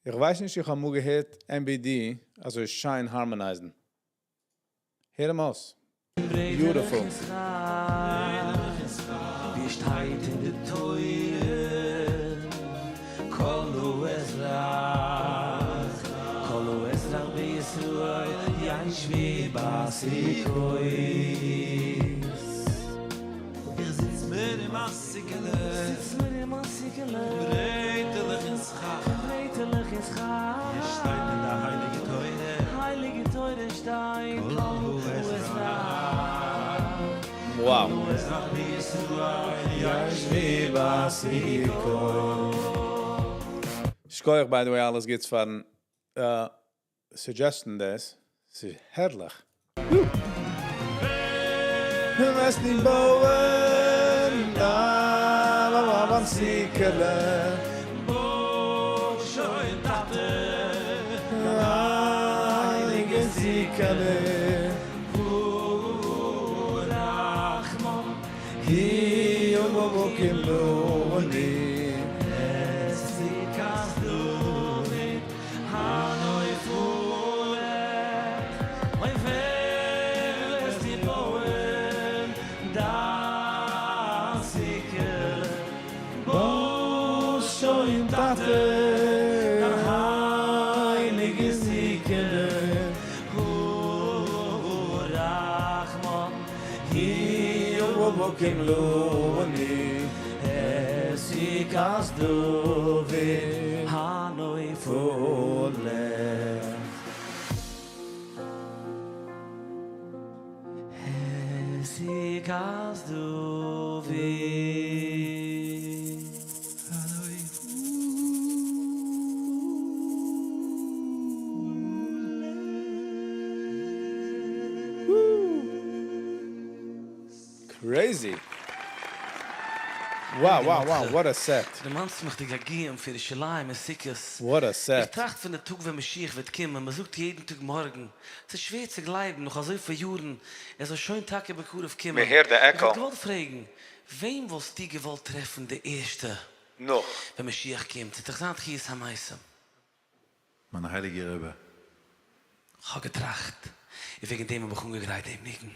איך ווייס נישט איך האב אמאל געהערט MBD אזוי שיין harmonize ן. הער אים אויס. Beautiful. ווי שטייט אין די תורה כל האזרח כל האזרח בישראל ישבי בסוכות. איך זיץ מיר אין מיין סוכה'לע. זיץ מיר אין מיין סוכה'לע. ברייטעלעך אין סכך. ברייטעלעך אין סכך. עס שטייט אין די הייליגע תורה. הייליגע תורה שטייט כל האזרח. Wow. האזרח בישראל ישבי בסוכות. שכוח by the way אלעס גוטס פארן suggest ן דאס. ס'איז הערליך. וועסטו בויען דיין סוכה'לע. בוי שוין טאטע הייליגע סוכה'לע. רחמן הוא כמלוני סוכת דוד הנופלת אוי ווען וועסטו בויען דיין סוכה'לע בוי שוין טאטע דיין הייליגע סוכה'לע רחמן הוא כמלוני סוכת דוד הנופלת סוכת דוד Crazy! Wow, wow, wow, what a set. דערמאנסט מיך די געגועים פון ירושלים אין סוכות. What a set. איך טראכט פון די טאג ווען משיח וועט קומען, מען זאגט יעדן טאג מארגן, ס'איז שווער צו גלייבן נאך אזויפיל יארן ער זאל שוין טאקע בקרוב קומען. מען הערט די איך עקא. וואלט געוואלט פרעגן, וועם וואלסטו געוואלט טרעפן די ערשטע נאך. ווען משיח קומט? ס'וועט דאך זיין תחיית המתים. מיין הייליגער רבי. כ'האב געטראכט, און וועגן דעם האב איך אנגעגרייט דעם ניגון.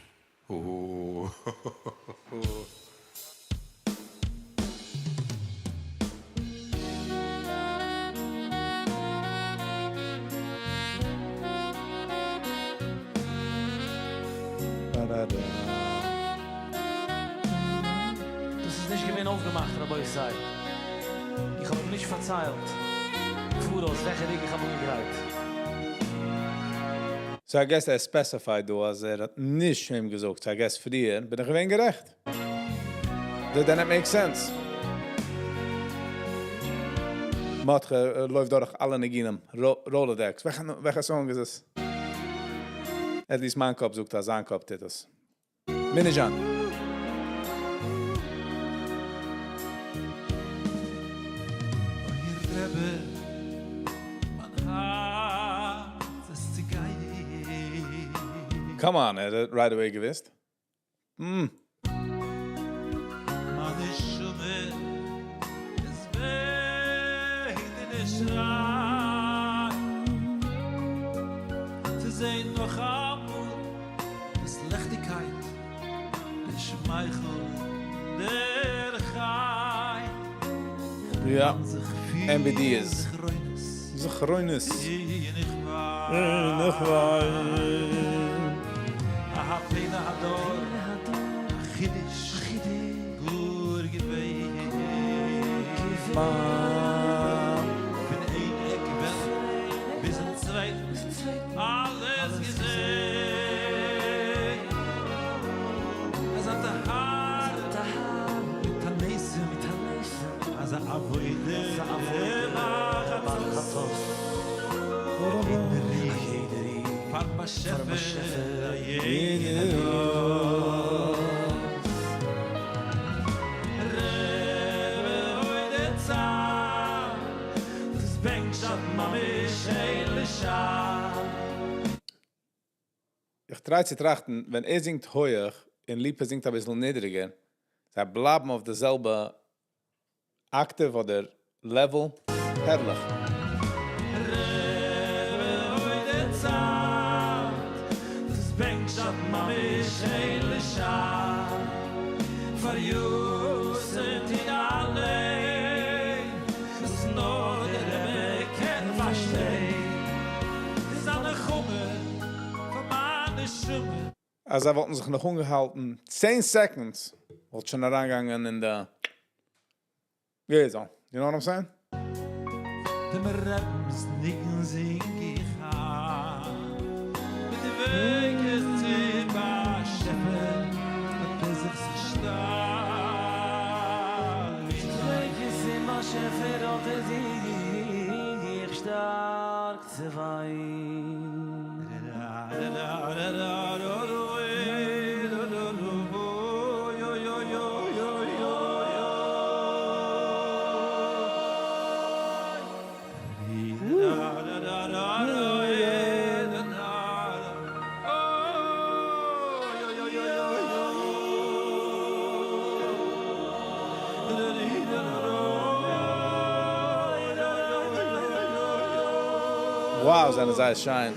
דאס איז נישט געווען אויפגעמאכט רבותי. איך האב אים נישט פארציילט. פאראויס וועלכע ניגון איך האב אנגעגרייט. So I guess ער specified דא אז ער האט נישט אים געזאגט, so I guess פריער בין איך געווען גערעכט. Then it makes sense. מאטכע לויפט דורך אלע ניגונים, Rolodex. וועלכע song איז עס? At least מיין קאפ זאגט אז זיין קאפ טוט עס. מינעזשאן. אוי רבי, מיין הארץ איז צעגייט. Come on, ער האט right away געוויסט. מיין נשמה איז וויינט און שרייט. צו זען נאך אמאל דאס ליכטיגקייט, דער שמייכל, דער חן. יא, MBD איז. זכרונות. אין איך וויין. א פלא הדור, א חידוש, גאר געווען. פון איין עק וועלט ביזן צווייטן, אלעס געזען. אזא טהרה, מיט א נסים, אזא עבודה, בחצות. פארן באשעפער, יעדער אות. רבי אוי די צייט, דאס בענקשאפט ממש אין לשער. איך try צו טראכטן, ווען ער זינגט הויך און ליפא זינגט א ביסל נידריגער, זיי בלייבן אויף די זעלבע octave אדער level, הערליך. רבי אוי די צייט, דאס בענקשאפט ממש אין לשער. פאר יוסף אין אליין, וואס נאר דער רבי קען פארשטיין. איז א נחמה פאר מיין נשמה. אז זיי וואלטן זיך נאך אנגעהאלטן 10 seconds, וואלט שוין אריינגעגאנגען אין די גלעזער. You know what I'm saying? דעם רבינ'ס ניגון זינג איך אן. מיט די וועג איז צום באשעפער, האט ער זיך זיך שטארק. מיט די וועג איז צום באשעפער, האט ער זיך שטארק צעוויינט. Wow, זענען זיי שיין.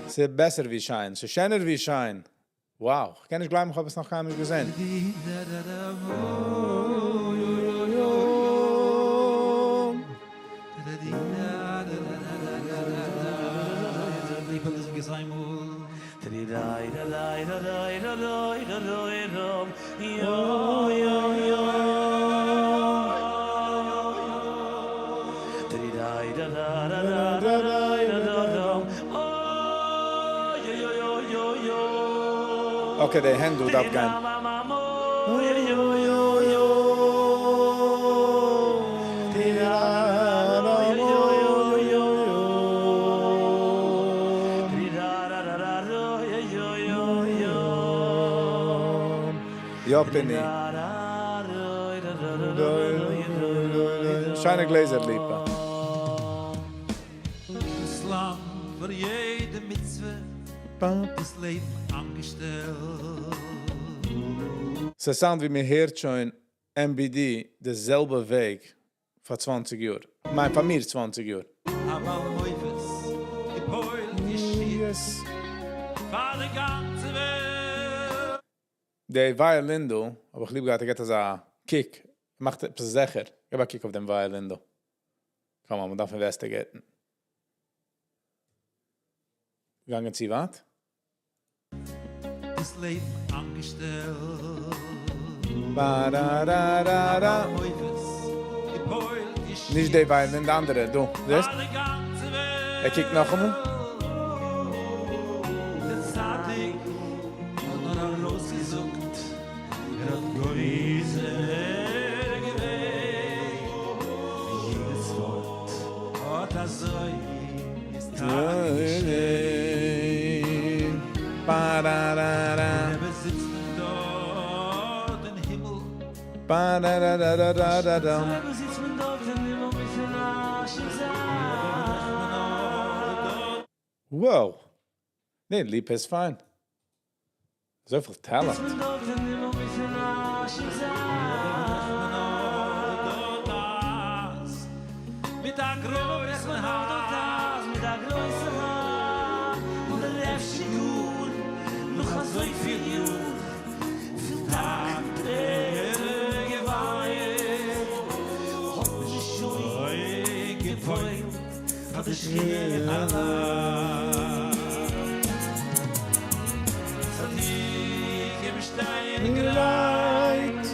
ס'איז בעסער ווי שיין. ס'איז שענער ווי שיין. Wow, איך קען נישט גלייבן, איך האב עס נאך קיינמאל נישט געזען. Okay, די הענט דא דארף גיין. יא, פיני. שיינע גלעזער, ליפא. דאס לאנד פאר יעדע מצוה, דאס לעבן איינגעשטעלט. ס'sound ווי מען הערט שוין MBD די זעלבע וועג פאר 20 יאר. מיין פאר מיר 20 יאר. א בעל מופת, געפועלט ישועות, פאר די גאנצע וועלט. דער violin דא, האב איך ליב געהאט, ער גיט אזא kick. ער מאכט עפעס זיכער. גיב א קוק אויף דעם violin דא. Come on, מען דארף investigate. געגאנגען צו ווייט? דאס לעבן איינגעשטעלט. Ba-da-da-da-da. נישט די violin, די אנדערע, דא. זעסט? ער קוקט נאכאמאל. דער צדיק האט נאר ארויסגעזאגט, ער האט גוזר געווען יעדעס ווארט האט אזוי איז טאקע געשען. Ba-da-da-da. דער רבי זיצט מען דארט אין הימל. Ba-da-da-da-da-da-da. דער רבי זיצט מען דארט אין הימל מיטן אשם זיין. Wow. ניין, ליפא איז פיין. אזויפיל talent. זיצט מען דארט אין הימל מיטן אשם זיין. מיט א גרויסן הארץ, מיט א גרויסן הארץ, און דער אפשר גאר, נאך אזוי פיל יאר, פיל טאג טרערן געוויינט, האט מען שוין געפועלט, פאר די שכינה אליין. צדיקים שטייען גרייט,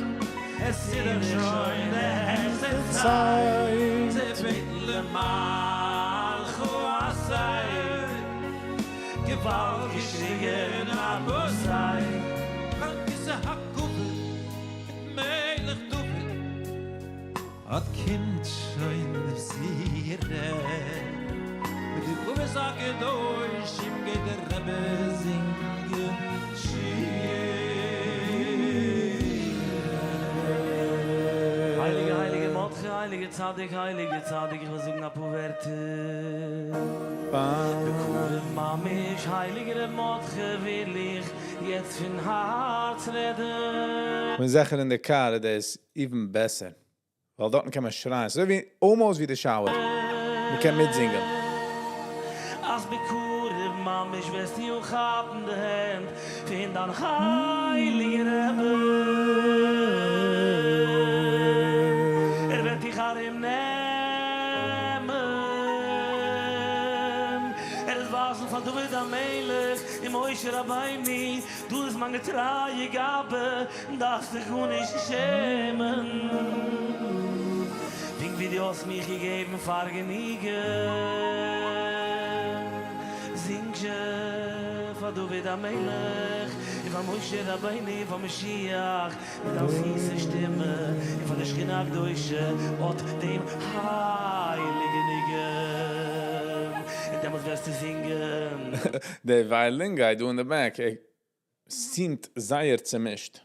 עס איז דאך שוין די העכסטע צייט, צו בעטן למלכו עשה, געוואלד געשריגן רבותי, ביים כסא הכבוד מיט מלך דוד, אט קומט שוין די בשורה, מיט די אבות הקדושים גייט דער רבי זינגען שירה. הייליגע הייליגע מרדכי הייליגע צדיק הייליגע צדיק איך וויל זאגן אפאר ווערטער בקרוב ממש הייליגער מרדכי וויל איך יעצט פון הארץ רעדן. ווען זיכער אין די car, דאס איז even בעסער. ווייל דארטן קען מען שרייען. אזוי ווי almost ווי די shower. מען קען מיטזינגען. אז בקרוב ממש וועסטו כאפן די הענט פון דיין הייליגער רבי. ער וועט דיך ארומנעמען. ער וועט ווייזן פאר דוד המלך און משה רבינו, דא איז מיין געטרייע גבאי, דארפסט דיך גארנישט שעמען. פונקט ווי דו האסט מיך געגעבן פארגעניגן, זינג זשע פאר דוד המלך און פאר משה רבינו און פאר משיח מיט דיין זיסע שטימע און פאר די שכינה הקדושה אט דעם הייליגן ניגון, און דעמאלטס וועסטו זינגען. דער violin guy דא אין the back, ער seemed זייער צעמישט.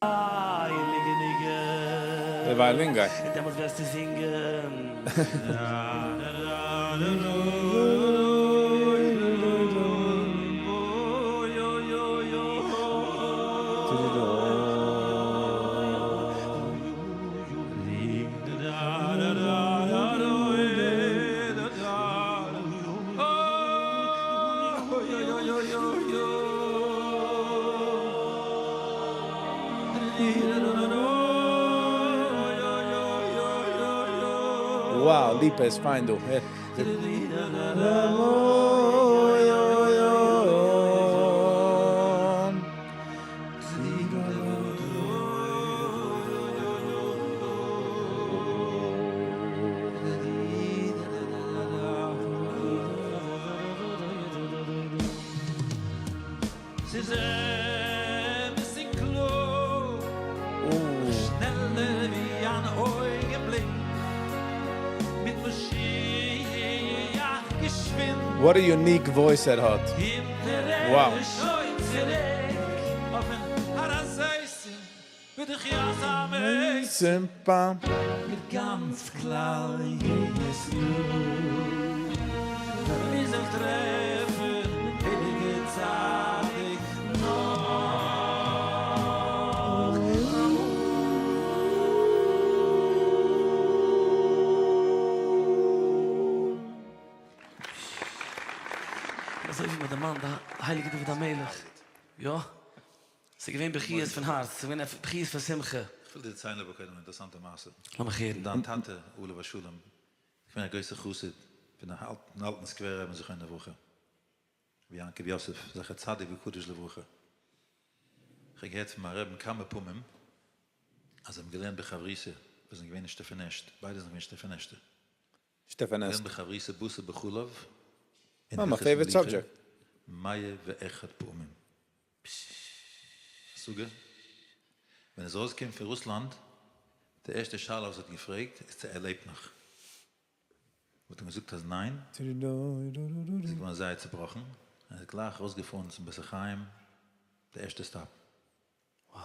הייליגן ניגון. דער violin guy. און דעמאלטס וועסטו זינגען. Wow, ליפא איז פיין דא. הער. ס'איז אמת און קלאר, שנעלער ווי אן אויגנבליק, מיט משיח געשווינד. What a unique voice ער האט. קומט ער שוין צוריק, אויפן הר הזיתים, מיט תחיית המתים. מיט גאנץ כלל ישראל. מיר זאל טרעפן הייליגע צדיק נאך אמאל. אזוי ווי מען דערמאנט די הייליגע דוד המלך, יא, ס'איז געווען בכיות פון הארץ, ס'איז געווען בכיות פון שמחה. איך וויל דיר דערציילן אבער קודם א אינטערעסאנטע מעשה. לאמיך הערן. דיין טאטע עליו השלום איז געווען א גרויסער חסיד פון אלטן אלטן סקווערער רבי'ן זכרונו לברכה, רבי יעקב יוסף זכר צדיק וקדוש לברכה. איך האב געהערט פון מיין רבי'ן כמה פעמים. אז זיי האבן געלערנט בחברותא, וואס זענען געווען אין שטעפינעשט, ביידע זענען געווען שטעפינעשטער. שטעפינעשט. געלערנט בחברותא בשר בחלב אין אה, מיין הלכות favorite מליחה subject. 101 פעמים. השגה? ווען ער איז ארויסגעקומען פון רוסלאנד, די ערשטע שאלה וואס ער האט געפרעגט איז צו ער לעבט נאך. מ'האט אים געזאגט אז ניין. איז ער געווארן זייער צעבראכן, און איז גלייך ארויסגעפארן צום בית החיים, די ערשטע stop. Wow.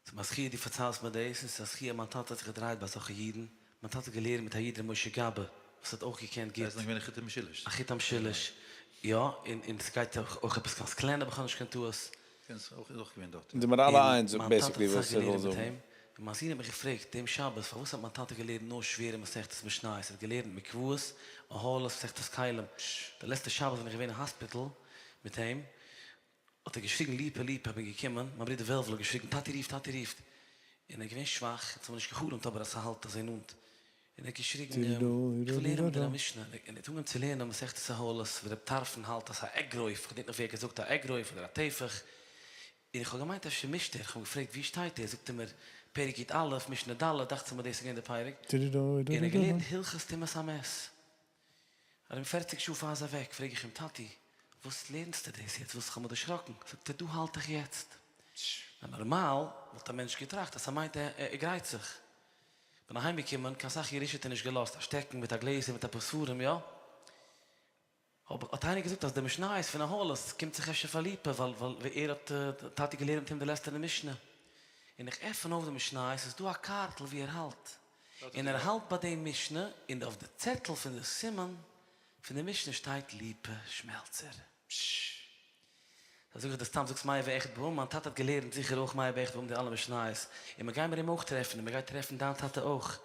ס'איז מיר א זכיה דו פארציילסט מיר דאס, און ס'איז א זכיה מיין טאטע האט זיך געדרייט ביי אזעלכע אידן, מיין טאטע האט געלערנט מיט א איד ר' משה גבאי וואס האט אויך געקענט זיי גוט. זענען געווען א חוט המשולש. א חוט המשולש, יא, און און ס'גייט אויך עפעס קיין סקלענד אויב איך האב נישט קיין טעות. כן, ס'איז אויך געווען דארט. זענען מיר אלע און איינס מיין טאטע basically האט וואס אסאך ער וויל געלערנט מיט זאגן. אים, און מיין זון האט מיך געפרעגט דעם שבת פארוואס האט מיין טאטע געלערנט נאר שווערע מסכתות משניות, ער האט געלערנט מקוואות, אהלות, מסכת כלים, די לעצטע שבת ווען איך געווען אין האספיטל מיט אים, האט ער געשריגן ליפא ליפא איך בין געקומען, מיין ברודער וועלוול האט געשריגן טאטי רופט טאטי רופט, און ער איז געווען שוואך, אונז האבן נישט גע'חלומ'ט אבער אז ס'האלט אזוי נאנט, און ער האט געשריגן איך וויל לערנען מיט דיר א משנה, און ער האט אנגעהויבן צו לערנען מסכת אהלות ווי רב טרפון האלט אז ס'איז א אגרוף, כ'געדענק נאך ווי ער האט געזאגט א אגרוף אדער א טפח, און איך האב געמיינט אפשר מישט ער, איך האב אים געפרעגט ווי שטייט ער, זאגט ער מיר פרק י"א משנה ד', דאכט זיך מיר דאס איז געווען די פרק, און ער האט געלערנט הלכות טומאת המת. ארום פערציג שעה פאר זיי אוועק פרעג איך אים טאטי וואס לערנסטו דאס יעצט וואס כ'האב מיר דערשראקן? זאגט ער דא האלט איך יעצט. ווייל נארמאל וואלט א מענטש געטראכט אז ס'מיינט ער גרייט זיך. כ'בין אהיים געקומען קיין סאך ירושה האט ער נישט געלאזט, א שטעקן מיט א גלעזער מיט אפאר ספרים יא. אבער האט איינער געזאגט אז די משניות פון אהלות קומט זיך אפשר פאר ליפא ווייל ווייל ער האט טאטי געלערנט מיט אים די לעצטע משנה. און איך עפן אויף די משניות איז דא א קארטל ווי ער האלט. און ער האלט ביי די משנה, און אויף די צעטל פון די סימן פון די משנה שטייט ליפא שמעלצער. פששש. זאג איך דיר סתם זאגסט 101 פעמים, מיין טאטע האט געלערנט זיכער אויך 101 פעמים די אלע משניות, און מיר גיימיר אים אויך טרעפן, און מ'גייט טרעפן דיין טאטע אויך.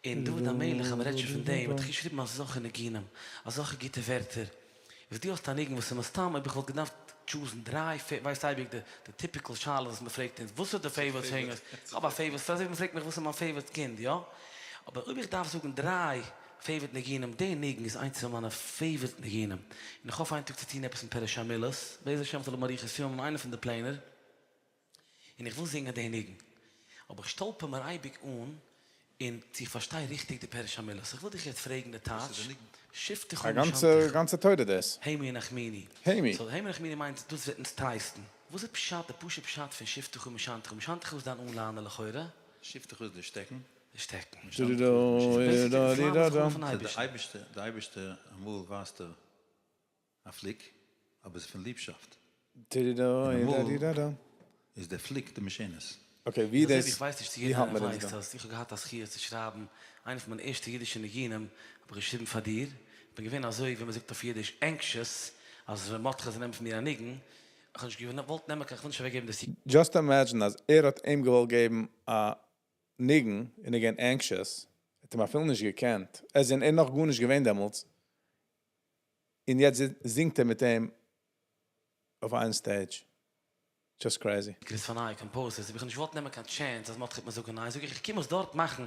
און דוד המלך אז מ'רעדט שוין פון דעם, האט דאך געשריבן אזעלכע ניגונים, אזעלכע גוטע ווערטער. איז דו האסט א ניגון וואס איז מסתם אויב איך וואלט געדארפט choose ן דריי ווייסט אייביג די די typical שאלה וואס מ'פרעגט אונז וואס איז די favorite singer? איך האב א favorite ס'איז אזוי ווי מ'פרעגט מיך וואס איז מיין favorite קינד יא? אבער אויב איך דארף זאגן דריי favorite ניגונים די ניגון איז איינס פון מיינע favorite ניגונים און איך האף איין טאג צו טון עפעס אין פירוש המילות בעזר השם זאל האבן אריכות ימים איינע פון די פלענער און איך וויל זינגען די ניגון, אבער איך שטאלפער מיר אייביג אן אין צו איך פארשטיי ריכטיג די פירוש המילות. איך וויל דיך יעצט פרעגן די טייטש, שבטך א גאנצע ומשענתך. גאנצע תורה דאס. המה ינחמוני. המה. so המה ינחמוני מיינט דאס וועט אונז טרייסטן. וואס איז פשט, די פשוט פשט פון שבטך ומשענתך? משענתך איז דיין אנליינער לכאורה. שבטך איז די שטעקן. די שטעקן. משענתך איז די אייבערשטער, די אייבערשטער אמאל ווייזט ער א פליק, אבער ס'איז פון ליבשאפט. און אמאל איז דער פליק די משענת. okay ווי אזוי ווי דאס איך ווייס נישט צו ווי יעדער האלט איינער מען אונז ווייסט דא? אז איך האב געהאט א זכיה צו שרייבן איינע פון מיינע ערשטע אידישע ניגונים האב איך געשריבן פאר דיר, איך בין געווען אזוי ווי מ'זאגט אויף אידיש anxious אז ר' מרדכי זאל נעמען פון מיר א ניגון, איך האב נישט געוואלט נעמען קיין, איך וויל נישט אוועקגעבן די סי. Just imagine אז ער האט אים געוואלט געבן א ניגון און ער געווען anxious, ער האט אים אפילו נישט געקענט, ער איז נאך גארנישט געווען דעמאלטס, און יעצט זינגט ער מיט אים אויף איין stage. Just crazy. גריס פאר נייע composers, אבער איך האב נישט געוואלט נעמען קיין chance אז מ'האט מיר זאגן ניין, זאג איך איך קום עס דארט מאכן,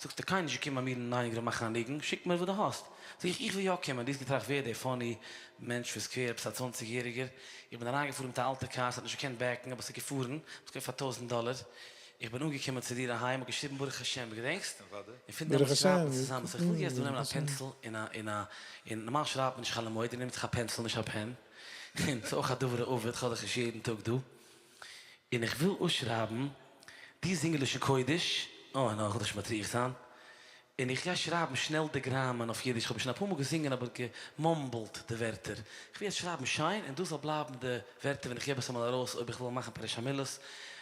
זאגט ער קיינער נישט געקומען ביי מיר אין דיינינג room מאכן א ניגון, שיק מיר וואס דו האסט, זאג איך איך וויל יא קומען, דו האסט געטראכט ווער דער funny מענטש פון סקווער, עפעס א 20 יעריגער, איך בין אריינגעפארן מיט א אלטע קאר, ס'האט נישט געקענט back ן אבער ס'איז געפארן, ס'איז געווען פאר 1000 דאלער, איך בין אנגעקומען צו דיר אהיים, האב געשריבן ברוך השם, געדענקסט? און פון ברוך דעמאלטס השם, שרייבט מען צוזאמען, so איך וויל יעצט דא נעמען א ברוך השם. pencil און א און א און נארמאל שרייבט מען נישט חול המועד, איר נעמט זיך א pencil נישט א pen, און ס'איז אויך א דבר האבד, כ'האב דיך נישט יעדן טאג דא, און איך וויל אויסשרייבן די זינגען לשון קודש, אוי נא, איך וויל דיך נישט מטריח זיין, און איך גיי שרייבן שנעל די גראמען אויף אידיש, כ'האב שוין אפאר מאל געזינגען אבער גע mumble ט די ווערטער, כ'וויל יעצט שרייבן שיין און דאס זאל בלייבן די ווערטער ווען איך געב עס אמאל ארויס אויב איך וויל מאכן פירוש המילות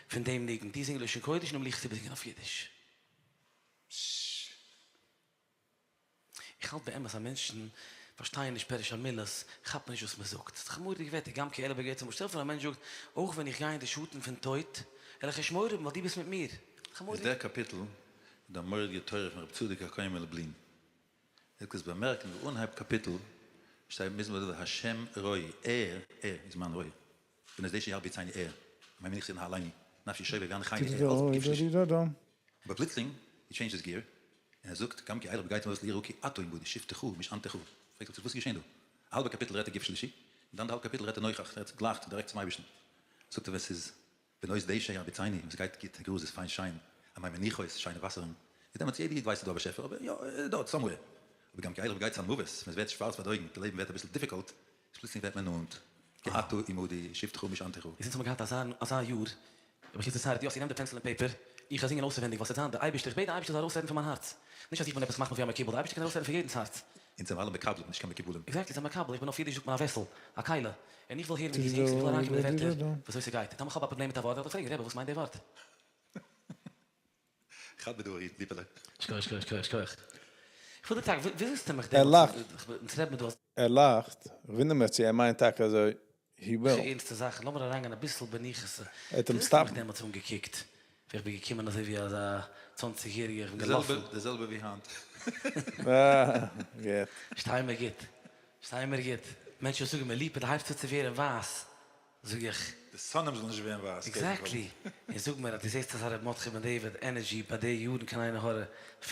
פון דעם ניגון, די זינגען לשון קודש און אמאל איך עס איבערזינגען אויף אידיש. איך האלט באמת אז מענטשן פארשטייען נישט פירוש המילות, כאפן נישט וואס מען זאגט. ס'איז דאך א מורא'דיגע ווערטער, גם כי אלך בגיא צלמות. שטעל פאר א מענטש זאגט, אויך ווען איך גיי אין די שאטן פון טויט, וועל איך נישט מורא האבן ווייל דו ביסט מיט מיר. ס'איז דאך א איז מורא'דיגע. דער קאפיטל די מורא'דיגע תורה פון רבי צדוק הכהן מלובלין. איר קענט באמערקן ווי אנהייב קאפיטל שטייט מזמור לדוד השם רועי, ער, ער, איז מיין רועה, בנאות דשא ירביצני ער, על מי מנוחות ינהלני, נפשי שובבה ינחני ער, אלץ בגוף שלישי. אבער פלוצלינג, he changes gear, און ער זאגט, גם כי אלך בגיא צלמות לא אירא רע כי אתה עמדי שבטך ומשענתך. פרעגט זיך וואס איז געשען דא? א האלבע קאפיטל רעדט ער גוף שלישי, און די אנדערע האלב קאפיטל רעדט ער נוכח, רעדט גלייך דירעקט צום אייבערשטן. זאגט ער ווען ס'איז בנאות דשא ירביצני, ווען ס'גייט גוט, די גראז איז פיין שיין. א מי מנוחות, שיינע וואסערן, איז דעמאלטס יעדע איד ווייסט ס'איז דא א באשעפער, אבער יא, דארט, somewhere. אבער גם כי אלך בגיא צלמוות, ווען עס ווערט שווארץ פאר די אויגן, די לעבן ווערט אביסל difficult, איז פלוצלינג ווערט מען נאנט, כי אתה עמדי, שבטך ומשענתך. אונז האבן געהאט אזא אזא יאר, רבי חוץ לצער, יוסי נעם די pencil און paper, איך גיי זינגען אויסערווענדיג ווייל ס'וועט זיין די אייבערשטער, איך בעט די אייבערשטער זאל ארויסרעדן פון מיין הארץ, נישט אז איך בין עפעס מחמיר ווי א מקובל, די אייבערשטער קען ארויסרעדן פון יעדנ'ס הארץ. אונז זענען אלע מקבלים, נישט קיין מקובלים. Exactly, זיי מקבל, איך בין אויף אידיש זאגט מען א vessel, א כלי, און איך וויל הערן ווי דו זינגסט, איך וויל אריינקומען אין די ווערטער, וויאזוי ס'גייט, טאמער כ'האב א פראבלעם מיט א ווארט וועל איך פרעגן, רבי וואס מיינט די ווארט? חד בדורי, ליפעלע. שכוח שכוח שכוח שכוח. איך וויל דיר פרעגן, וויאזוי האסטו מיך ער דעמאלטס, לאכט. אונז רעדן מיר דא ער לאכט, איך וואונדער מיך צו ער מיינט טאקע אזוי, he will. ערנסטע זאכן, לאמיר אריינגיין אביסל בניחותא. ער האט אים וויאזוי האסטו מיך stop ן. דעמאלטס אנגעקוקט ווען איך בין געקומען אזוי ווי אזא 20 יעריגער, איך בין געלאפן. די זעלבע ווי היינט. אה, גוט. שטיי מיר גוט. שטיי מיר גוט. מענטשן זאגן מיר, ליפא, דו הייבסט אן צו ווערן ווייס. זאג איך. די שונאים זאלן נישט ווערן ווייס. Exactly. און זאג מיר אז דו זעסט אז הרב מרדכי בן דוד energy ביי די יארן קיין עין הרע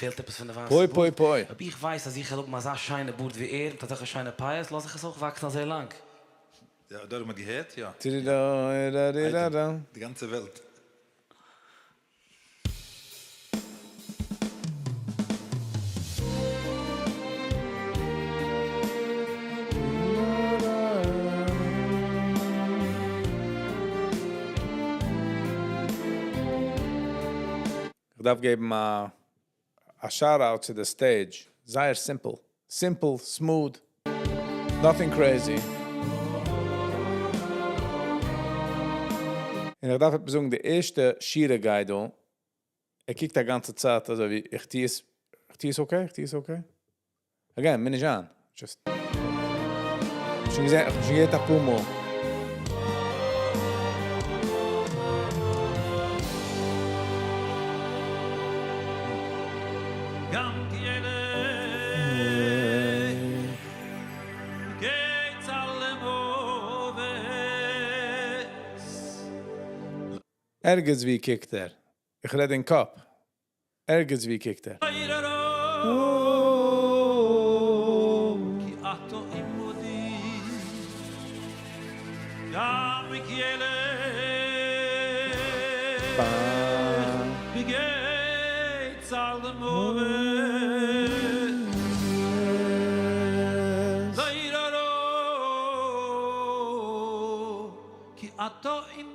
פעלט עפעס פון די ווייסע פוי בארד. פוי פוי. אויב איך ווייס אז איך וועל האבן אזא שיינע בארד ווי ער מיט אזעלכע שיינע פאות לאז איך עס אויך וואקסן אזוי לאנג. יא, דארט האט מען געהערט, יא. טי-די-דא-די-דא-דא. די גאנצע וועלט. איך דארף געבן א א shout-out צו די stage, זייער simple, simple, smooth, nothing crazy. און איך דארף עפעס זאגן, די ערשטע שירה גייט דא, ער קוקט א גאנצע צייט אזוי ווי איך טו עס, איך טו עס okay, איך טו עס okay. Again, מיר נישט אן, just. שוין געזען, איך האב שוין געהערט אפאר מאל. גם כי אלך בגיא צלמוות. ערגעץ ווי קוקט ער. איך רעד אין קאפ. ערגעץ ווי קוקט ער. כי אתה עמדי, גם כי אלך בגיא צלמוות. לא ירא כי אתה עמדי.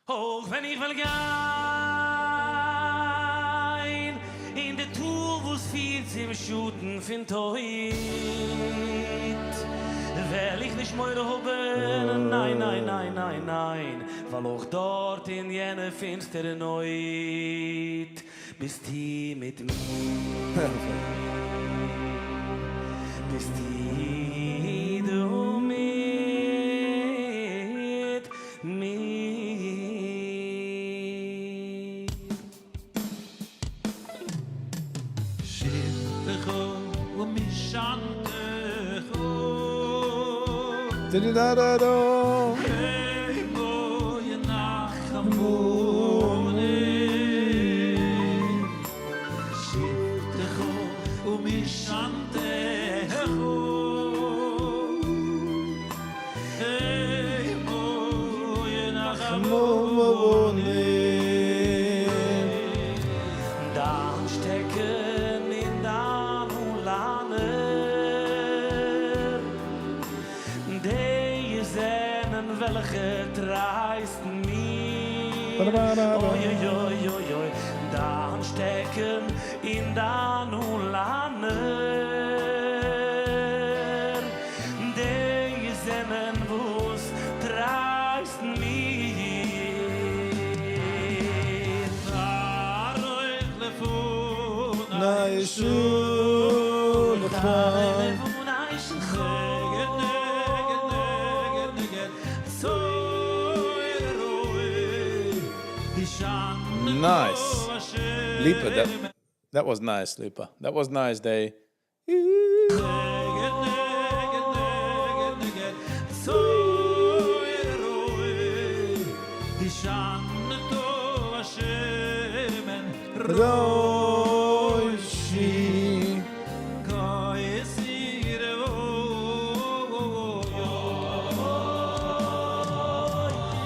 אויך ווען איך וועל גיין אין די טאל וואס פירט צום שאטן פון טויט, וועל איך נישט מורא האבן, ניין, ניין, ניין, ניין, ניין, ווייל אויך דארט אין יענע פינסטערע נויט ביסטו מיט מיר. ביסטו דו מיט מיר. שבטך ומשענתך. טי-די-דא-דא-דא. המה ינחמוני. שבטך ומשענתך. המה ינחמוני. דיין שטעקן און דיין הולאנער, די זענען וועלכע טרייסטן מיר. אוי, אוי, אוי, אוי, אוי, דיין שטעקן און דיין הולאנער, די זענען וואס טרייסטן מיר. ערוך לפני ניי שולחן. לפני שולחן. נגד, נגד, נגד, נגד, צורר רואי. Nice. Lipa, that was nice, Lipa. That was nice, they. נגד, נגד, נגד, נגד, צורר רואי. השענתו השמן ראשי. כועסי רבו.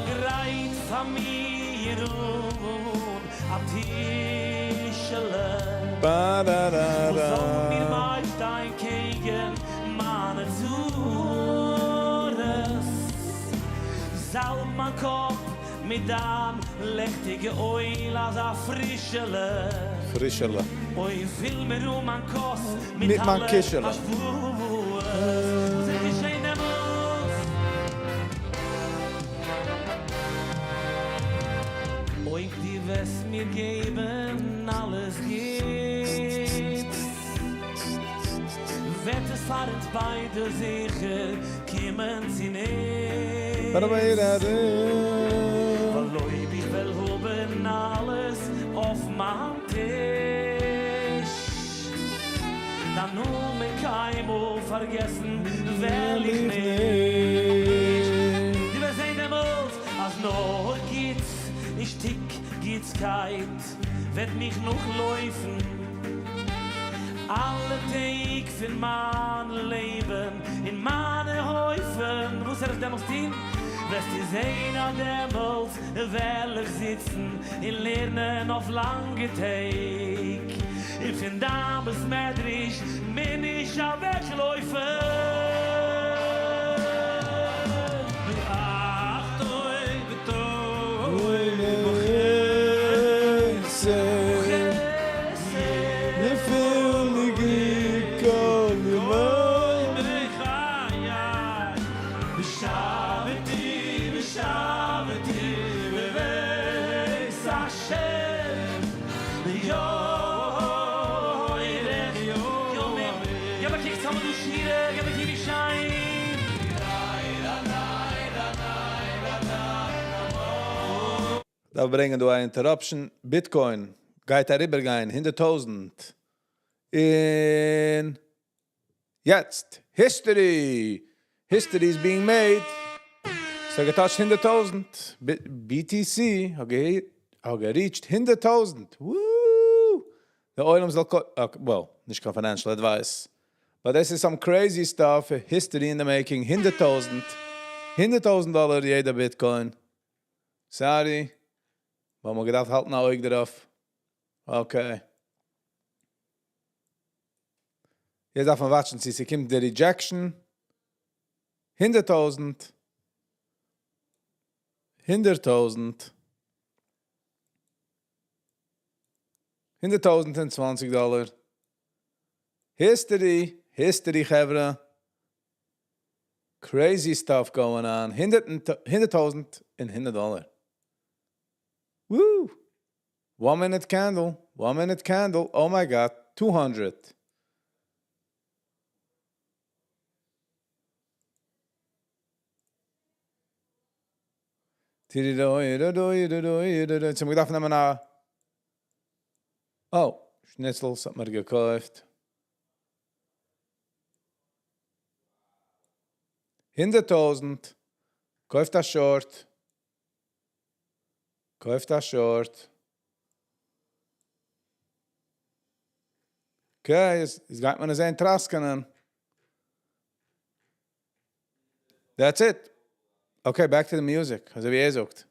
גרייט פאר מיר אן א טישעלע. וואס זאל מיר ביישטיין קעגן מיינע צרות. זאלב מיין קאפ מיט דיין לעכטיגע אויל אזא פרישעלע. פרישעלע. אוי פיל מיר אן מיין כוס מיט מיט מיין אלע קישעלע. השפעות. וואס וועט געשען דעמאלטס? אויב דו וועסט מיר געבן אלעס גוטס, וועט עס פאר אונז ביידע זיכער קומען צוניץ. ווייל אויב איך וועל האבן אלעס אויף מיין טיש, דיין נאמען קיינמאל פארגעסן וועל איך נישט. דו וועסט זען דעמאלטס אז נאר גוטס און שטיק גוטסקייט וועט מיך נאכלויפן אלע טעג פון מיין לעבן אין מיינע הויפן. וואס וועל איך דעמאלטס טון? וועסטו זען אז דעמאלטס וועל איך זיצן און לערנען אויף לאנגע טעג, און פון דיין בית מדרש מער נישט אוועקלויפן. דארף ברענגען דא א interruption, Bitcoin גייט אריבערגיין 100,000 און יעצט history! History is being made! ס'האט געטאטשט 100,000! BTC האט גע reached 100,000! וואו! די עולם זאל, well, נישט קיין financial advice, but this is some crazy stuff, history in the making, 100,000! 100,000 דאלער יעדע Bitcoin. Sorry, ווייל מ'האט געדארפט האלטן א אויג דערויף. Okay. יעצט דארף מען watch ן צו ס'קומט די rejection. 100,000. 100,000. 100,020 דאלער. History, history, חברה. Crazy stuff going on. 100,000 און 100 דאלער. Woo! One minute candle. One minute candle. Oh my God. 200. יעצט האבן מיר געדארפט נעמען א. Oh, שניצלס האט מיר געקויפט. 100,000. קויפט א short. קויפט א short. Okay, עס גייט מען זען טראסקענען. That's it. Okay, back to the music. אזוי ווי ער זאגט.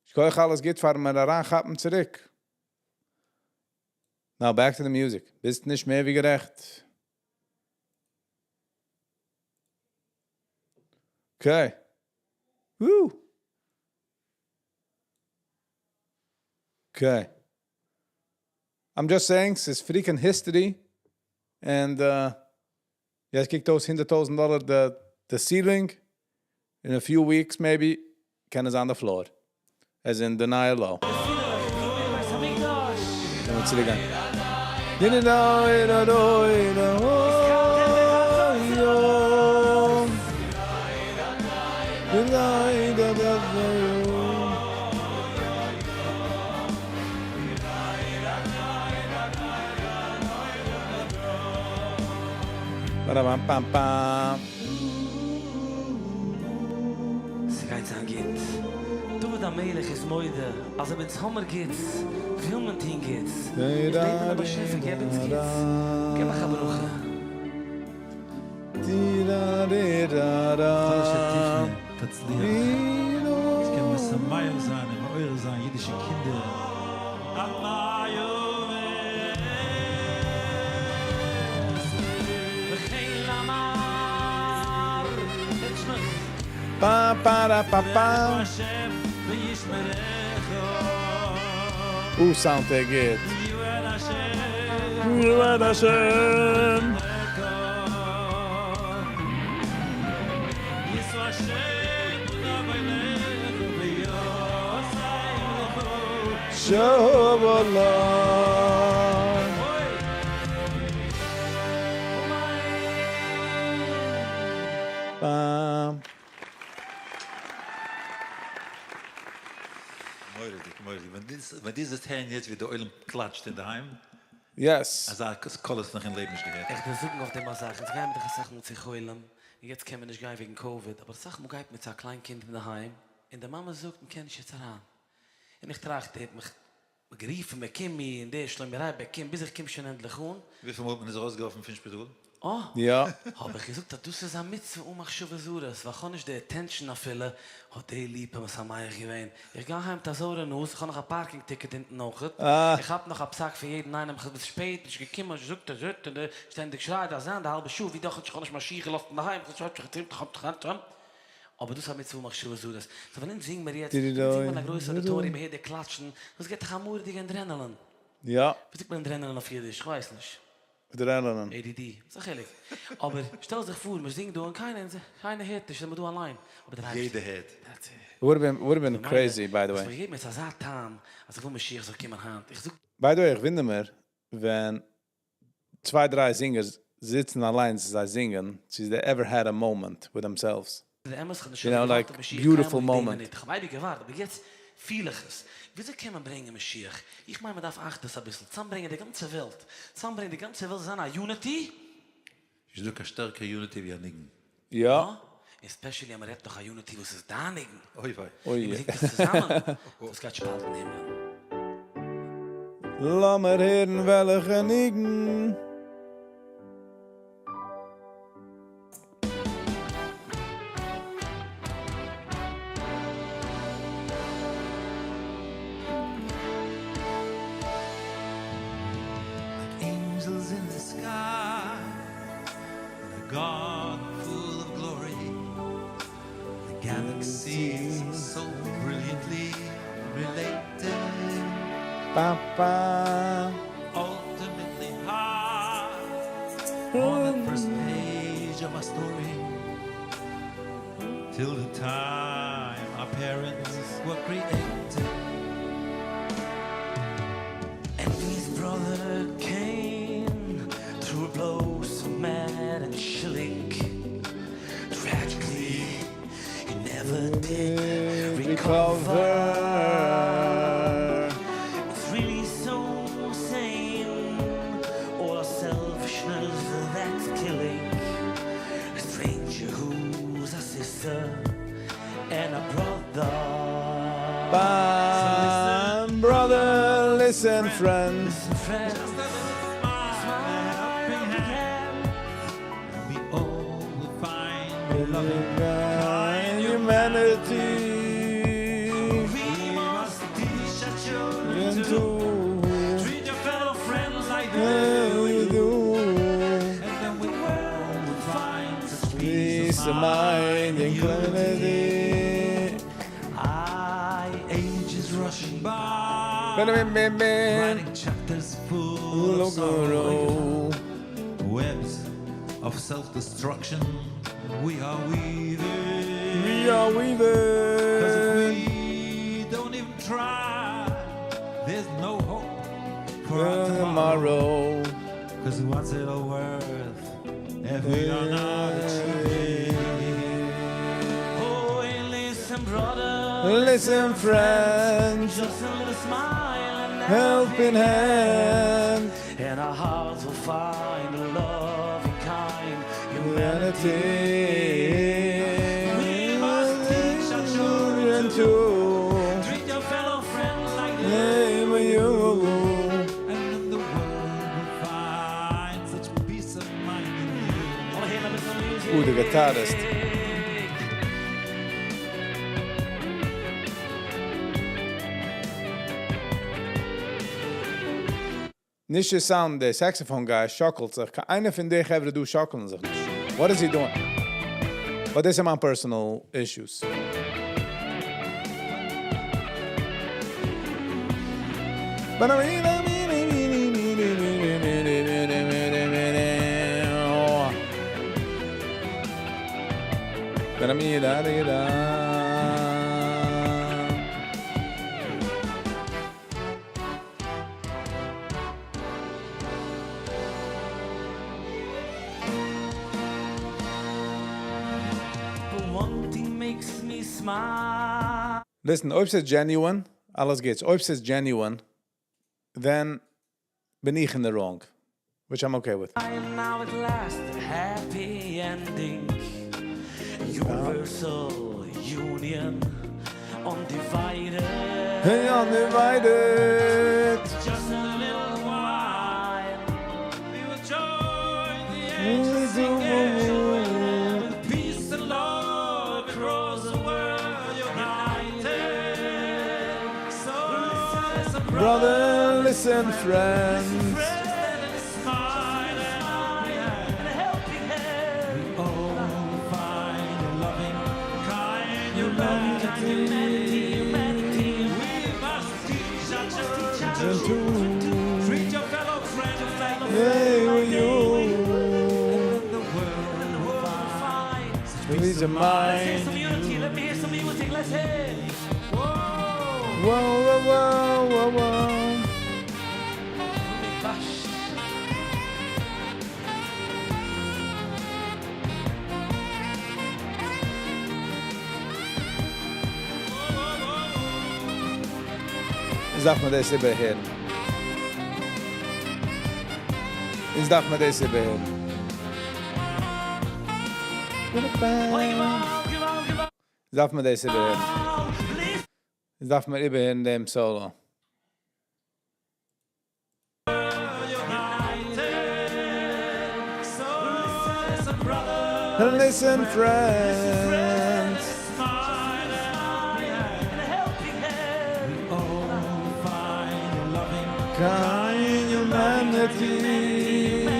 שכוח אלעס גוט פארן מיר אריינכאפן צוריק. Now back to the music. ביסט נישט מער ווי גערעכט. Okay. Woo. Okay. I'm just saying, ס'איז freaking history. And יעצט קוקט אויס 100,000 דאלער the ceiling. In a few weeks maybe, קען עס on the floor. As in the נייע low. לאמיר צוריקגיין. Ba-da-bam, pam, pam. ס'גייט זיין גוט. דוד המלך איז מודה, אז אויב אונז האמיר גוטס, וויל מען טון גוטס. איז בעט מען דעם באשעפער, געב אונז גוטס. געב מיך א ברכה. כל אשר תפנה, תצליח. עס קען משמח זיין. פא פא רא פא פא. אוי sound ער גוט. יראת השם. שלום. באם. מורא'דיג, מורא'דיג. ווען דו ווען דו זאלסט הערן יעצט ווי דער עולם קלאטשט אינדערהיים. Yes. אזא קול האסטו נאך אין לעבן נישט געהערט. איך וויל זאגן אויף דעם א זאך, אונז גייען מיר דאך אסאך מאל צו חולים, און יעצט קען מען נישט גיין וועגן קאוויד, אבער אסאך מאל גייט מען צו א קליין קינד אינדערהיים, און די מאמע זאגט מען קען נישט יעצט אריין, און איך טראכט, ער האט מיך גערופן מען קום מיר און דער שלומי רייבעק קום ביז איך קום שוין ענדליך אן. וויפיל מאל האט מען אונז ארויסגעווארפן פון שפיטאל? אה! יא. האב איך געזאגט אז דאס איז א מצוה אן מחשבה זרה, ווייל כ'האב נישט די attention אפילו, האט די ליפא משמח געווען, איך גיי אהיים מיט א זויערע נאז, איך האב נאך א parking ticket אונטן אויכעט, איך כאפ נאך א פסק פון יעדן איינעם, כ'בין שפעט, נישט געקומען, האסט געזאגט אז און די, שטענדיג שרייט אז זיין די האלבע שעה, ווי דאך האט זיך נישט משיח געלאזט אינדערהיים, אבער דאס איז א מצוה אן מחשבה זרה, so ווען אונז זינגן מיר יעצט, אונז זינגט מען אין א גרויסע auditorium, מ'הערט די קלאטשן, דאס געבט דאך א מורא'דיגע adrenaline. יא. ווי זאגט מען adrenaline אויף אידיש? כ'ווייס נישט. Adrenaline. ADD. וואס א חילוק? אבער שטעל זיך פאר מ'זינגט דא און קיינער קיינער הערט נישט, זעמיר דא אליין. אבער דער אייבערשטער. יעדער הערט. That's it. Would have been, would have been crazy, by the way. ס'געבט מיר אזא טעם אז איך וויל משיח זאל קומען היינט. איך זאג. By the way, איך ווינדער מיר, ווען צוויי דריי singers זיצן אליין, זיי זינגען, צו they ever had a moment with themselves. דער אמת, איך האב נישט You know, like, beautiful moment. איך האב אייביג געווארט, אבער יעצט פיל איך עס. וויאזוי קען מען ברענגען משיח? איך מיין, מען דארף אחדות אביסל. צוזאמברענגען די גאנצע וועלט. צוזאמברענגען די גאנצע וועלט זאל זיין א unity. איז דא קיין שטערקערע unity ווי א ניגון. יא. Especially אז מען רעדט נאך א unity וואס איז דיין ניגון. אוי וויי. אוי. און מען זינגט עס צוזאמען. דאס גייט שפאלטן הימלען. לאמיר הערן וועלכע ניגון. Like angels in the sky, in a garden full of glory, the galaxies so brilliantly related. Pa, pa. Ultimately high on the first page of our story, till the time our parents were created. Envy's brother Cain threw a blow so mad and chilling. Tragically, he never did recover. It's really so insane, all our selfishness that's killing. A stranger who's a sister and a brother. Bam, brother, listen, friend. Listen, friend. Just a little smile and a helping hand, and we all will find loving kind humanity. We must teach our children To to treat your fellow friends like they do. And then we all will find such Peace of mind and unity. I, age is rushing by, Bam, bam, bam. writing chapters full of sorrow, webs of self-destruction we are weaving. We are weaving. 'Cause if we don't even try, there's no hope for our tomorrow. Tomorrow. 'Cause what's it all worth if we are not achieving? Oh, hey, listen, brother. Listen, friend. Just a little smile and Helping hand. And our hearts will find a loving kind humanity. Humanity. We must teach our children to treat your fellow friend like name you. And then the world will find such peace of mind in you. Wanna hear some music? Ooh, the guitarist. נישט די sound, דער saxophone guy שאקלט זיך. איינער פון די חברה דא שאקלען זיך נישט. What is he doing? But דאס איז מיין personal issues. Listen, אויב ס'איז genuine, אלעס גוטס. אויב ס'איז genuine, then בין איך in the wrong, which I'm okay with. Now at last, happy ending. Universal union, undivided. Hey, undivided. Just a little while, we will join the angels singing with peace and love across the world united. So listen, brother, listen, friends. Treat your fellow friends like Hey, will you? And the world will find Peace of Let's hear mind. some unity. Let me hear some music. Let's hear. Whoa, whoa, whoa, whoa, whoa. איז דארף מען דאס איבערהערן. איז דארף מען דאס איבערהערן. דארף מען דאס איבערהערן. איז דארף מען איבערהערן דעם solo. Listen, friends. Kind humanity. We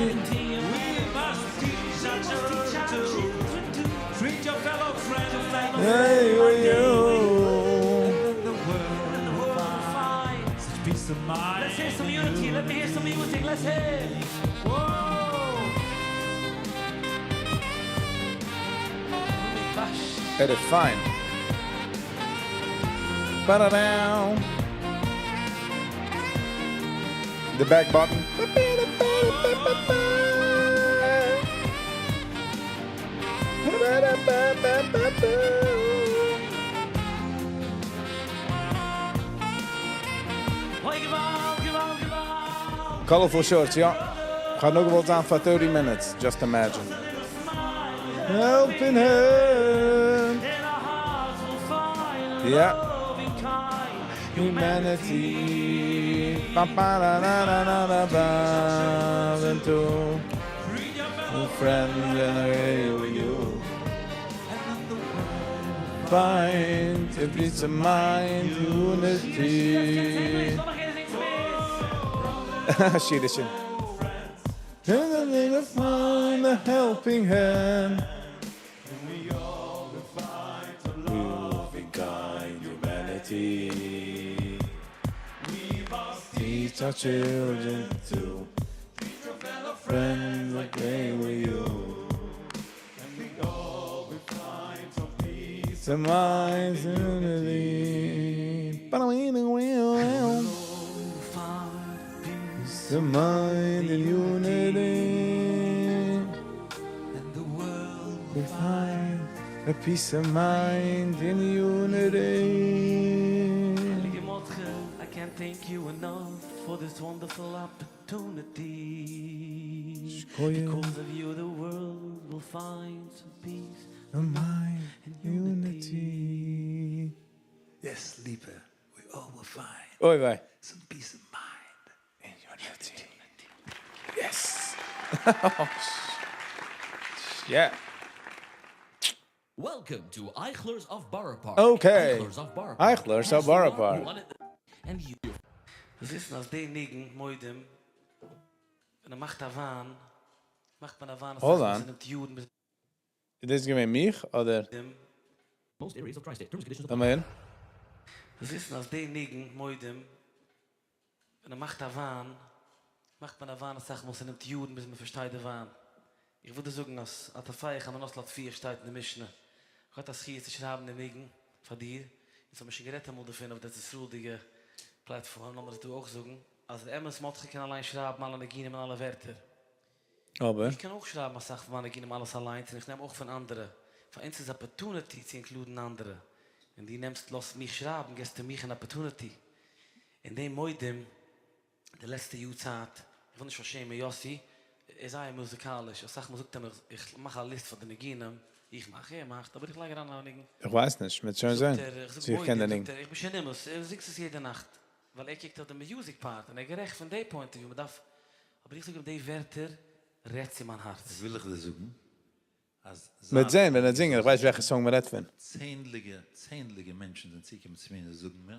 must teach our children to treat your fellow friends like Hey, will you? And the world will find such peace of mind. Let's hear some unity. Let me hear some music. Let's hear. Whoa. It is fine. Ba-da-down. The back button. Colorful shorts, ja. Gaat nog wel aan voor 30 minutes, just imagine. Helping hand. Ja. Humanity. Ba, ba, da, da, da, da, da, ba, and to friends and away with you. Find a peace of mind, unity. Shirishin. And find a helping hand. Loving kind humanity. Teach our children to friends like they were you. Peace of mind, unity. Peace of mind and unity. And the world We find a peace of mind in unity. I can't thank you enough for this wonderful opportunity. Because of you, the world will find some peace of mind and unity. Yes, Lipa, we all will find Oy vey. some peace of mind in unity. Yes. Yeah. Welcome to Eichler's of Borough Park. Okay. Eichler's of Borough Park. Eichler's of Borough Park. And you. עס איז נאך די ניגון מודים. ווען ער מאכט א וויין, מאכט מען א וויין, Hold on. איז דאס געווען מיך אדער? לאמיר הערן. זאלסט וויסן אז די ניגון מודים ווען מען מאכט א וויין מאכט מען א וויין אסאך מאל ס'נעמט יארן ביז מען פארשטייט די וויין איך וויל דיר זאגן אז הטופח על מנת להטפיח שטייט אין די משנה איך האב א זכי' צו שרייבן די ניגון פאר דיר אונז האבן שוין גערעדט אמאל דערפון אויף די ארץ ישראל'דיגע פלאטפארם לאמיר עס דא אויך זאגן אז אמת מרדכי קען אליין שרייבן אלע ניגונים און אלע ווערטער אבער. איך קען אויך שרייבן אסאך פון מיינע ניגונים אלעס אליינס און איך נעם אויך פון אנדערע, פאר אונז איז opportunity צו include ן אנדערע, ווען דו נעמסט לאזט מיך שרייבן געסטו מיך אן opportunity, און די מודים די לעצטע יאר צייט, איך וויל נישט פארשעמען יאסי, ער איז זייער מוזיקאליש, אסאך מאל זאגט ער מיר איך מאך א list פאר די ניגונים, איך מאך, ער מאכט, אבער איך לייג אריין א ניגון. איך ווייס נישט, מ'וועט שוין זאגט זען ער, איך זאג צו איך קען די מודים, ניגון. זאגט ער, איך בין שוין נמאס, ער זינגט עס יעדע נאכט, ווייל ער קוקט אויף די music part, און ער איז גערעכט פון די point of view, מ'דארף אבער איך זאג אים די ווערטער רעדט צו מיין הארץ. וויל איך דיר זאגן אז מ'וועט זייט זען ווען ער וועט זינגען, איך ווייס נישט וועלכע song מ'רעדט פון. צענדליגע צענדליגע מענטשן זענען צוגעקומען צו מיר און זיי זאגן מיר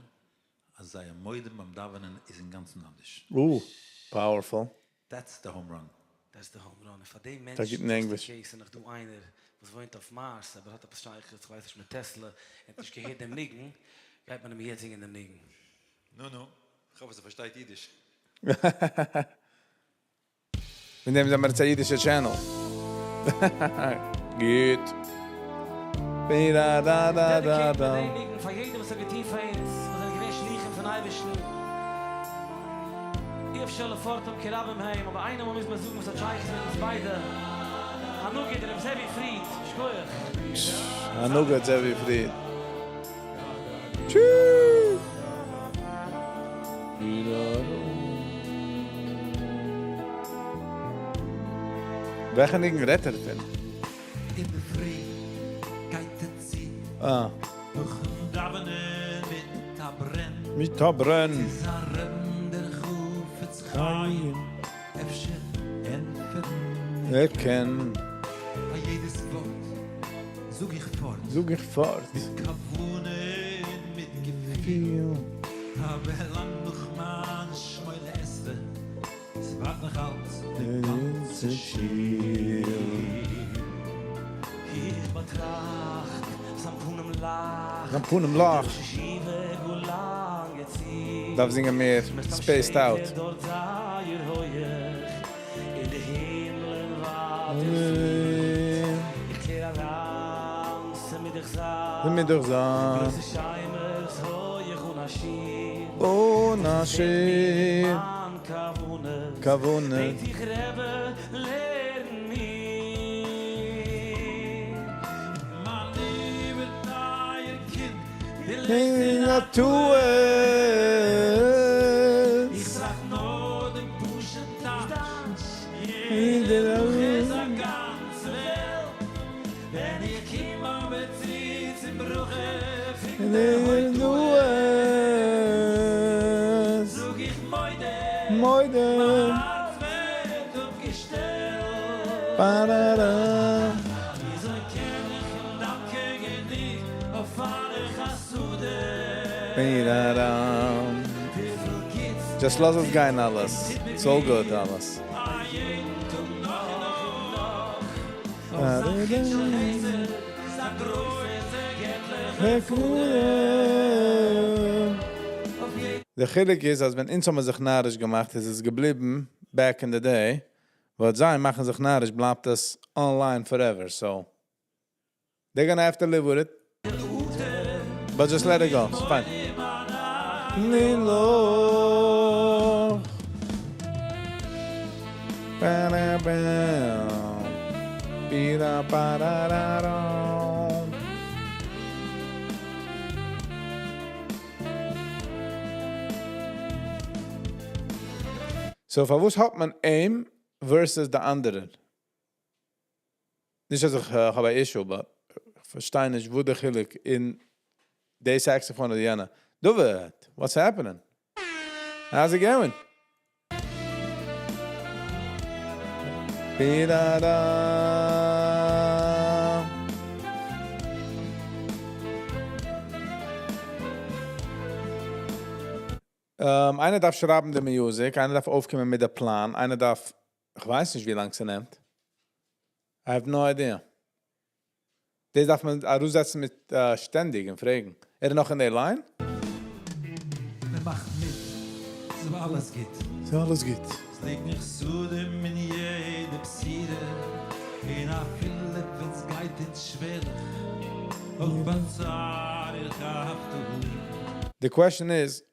אז זייער מודים ביים דאווענען איז אינגאנצן אנדערש. אוה, powerful. That's the home run. That's the home run, און פאר די ס'איז א מענטשן גוטן just in ענגליש. case איז נאך דא איינער וואס וואוינט אויף Mars אבער האט עפעס שייכות כ'ווייס נישט מיט Tesla און האט נישט געהערט דעם ניגון, גייט מען אים יעצט זינגען דעם ניגון. נו נו, כ'האף אז ער פארשטייט אידיש. מיט דעם זעמער יעצט א אידישע channel. גוט. Dedicate מיר דעם ניגון פאר יעדער וואס האט געטון פאר אונז, וואס זענען געווען שלוחים פון אייבערשטן. אי אפשר לפורטם כי רבים הם, אבער איינער מוז מען זאגן וואס האט שייכות מיט אונז ביידע. הנגיד ר' זאבי פריד, שכוח. הנגיד זאבי פריד. טשי. וועלכע ניגון רעדט ער פון? אינדערפרי גייט ער צו אה. נאכן דאווענען מיט א ברען. מיט א ברען. צו זיין רעבן דער חפץ חיים אפשר ענטפערן ער קען. פאר יעדעס ווארט זאג איך פארט. זאג איך פארט. מיט כוונה און מיט געפיל. אבער לאנג נאך מיין שמונה עשרה. ס'ווארט נאך אלץ די גאנצע שול. איך באטראכט זיין פנים לייכט. זיין פנים לייכט. דער ראש ישיבה גאר לאנגע ציט. דארף זינגען מער מסתם spaced שטייט out. ער דארט זייער הויעך אין די הימלען ווייט ער פירט. איך קלער אריין, ס'מוז דאך זיין. ס'מוז דאך זיין. גרויסע שיימעס הויעך אן א שיעור. אן א שיעור. מיין כוונה. כוונה. בעט איך רבי לערן מיר. מיין ליבער טייער קינד, די אין לעבסט אין א א טעות. איך טראכט נאר דעם פשוט'ן טייטש. יעדער יעדער ברכה איז א גאנצע וועלט. ווען איך קום אבער צו צום ברכה פון דער הודאה, זאג איך מודה, מודה. מיין הארץ ווערט אפגעשטעלט. בארארא. וויאזוי קען איך אים דאנקען גענוג אויף אלע חסדים? בארארא. וויפיל גוטס Just לאז עס גיין אלעס. It's all good אלעס. א יעדן טאג נאך און נאך. אויף זיין חידוש חסד, זיין גרויסע געטליכע דער חילוק איז, אז ווען אונז האבן זיך נאריש געמאכט, איז עס געבליבן back in the day. וואס זיי מאכן זיך נאריש, בלייבט עס online forever. So, they're gonna have to live with it. But just let it go. It's fine. נינו. Ba-da-ba. Bi-da-ba-da-da-da. So, פארוואס האט מען אים versus די אנדערע? נישט אז איך האב א issue, but איך פארשטיי נישט, וואו דער חילוק אין די saxophone אדער יענע. David, what's happening? How's it going? Bi-da-da. איינער דארף שרייבן די music, איינער דארף אויפקומען מיט דער פלאן, איינער דארף, איך ווייס נישט, ווי לאנג עס נעמט. I have no idea. דאס דארף מען אראפזעצן מיט שטענדיג און פרעגן. ער איז נאך אין די line? מען מאכט מיט, ס'איז אבער אלעס גוט. ס'איז אלעס גוט. ס'ליגן חסדים אין יעדע בשורה, און אפילו ווען ס'גייט אונז שווערליך, אויך ביים צער הרגשתו. די question איז,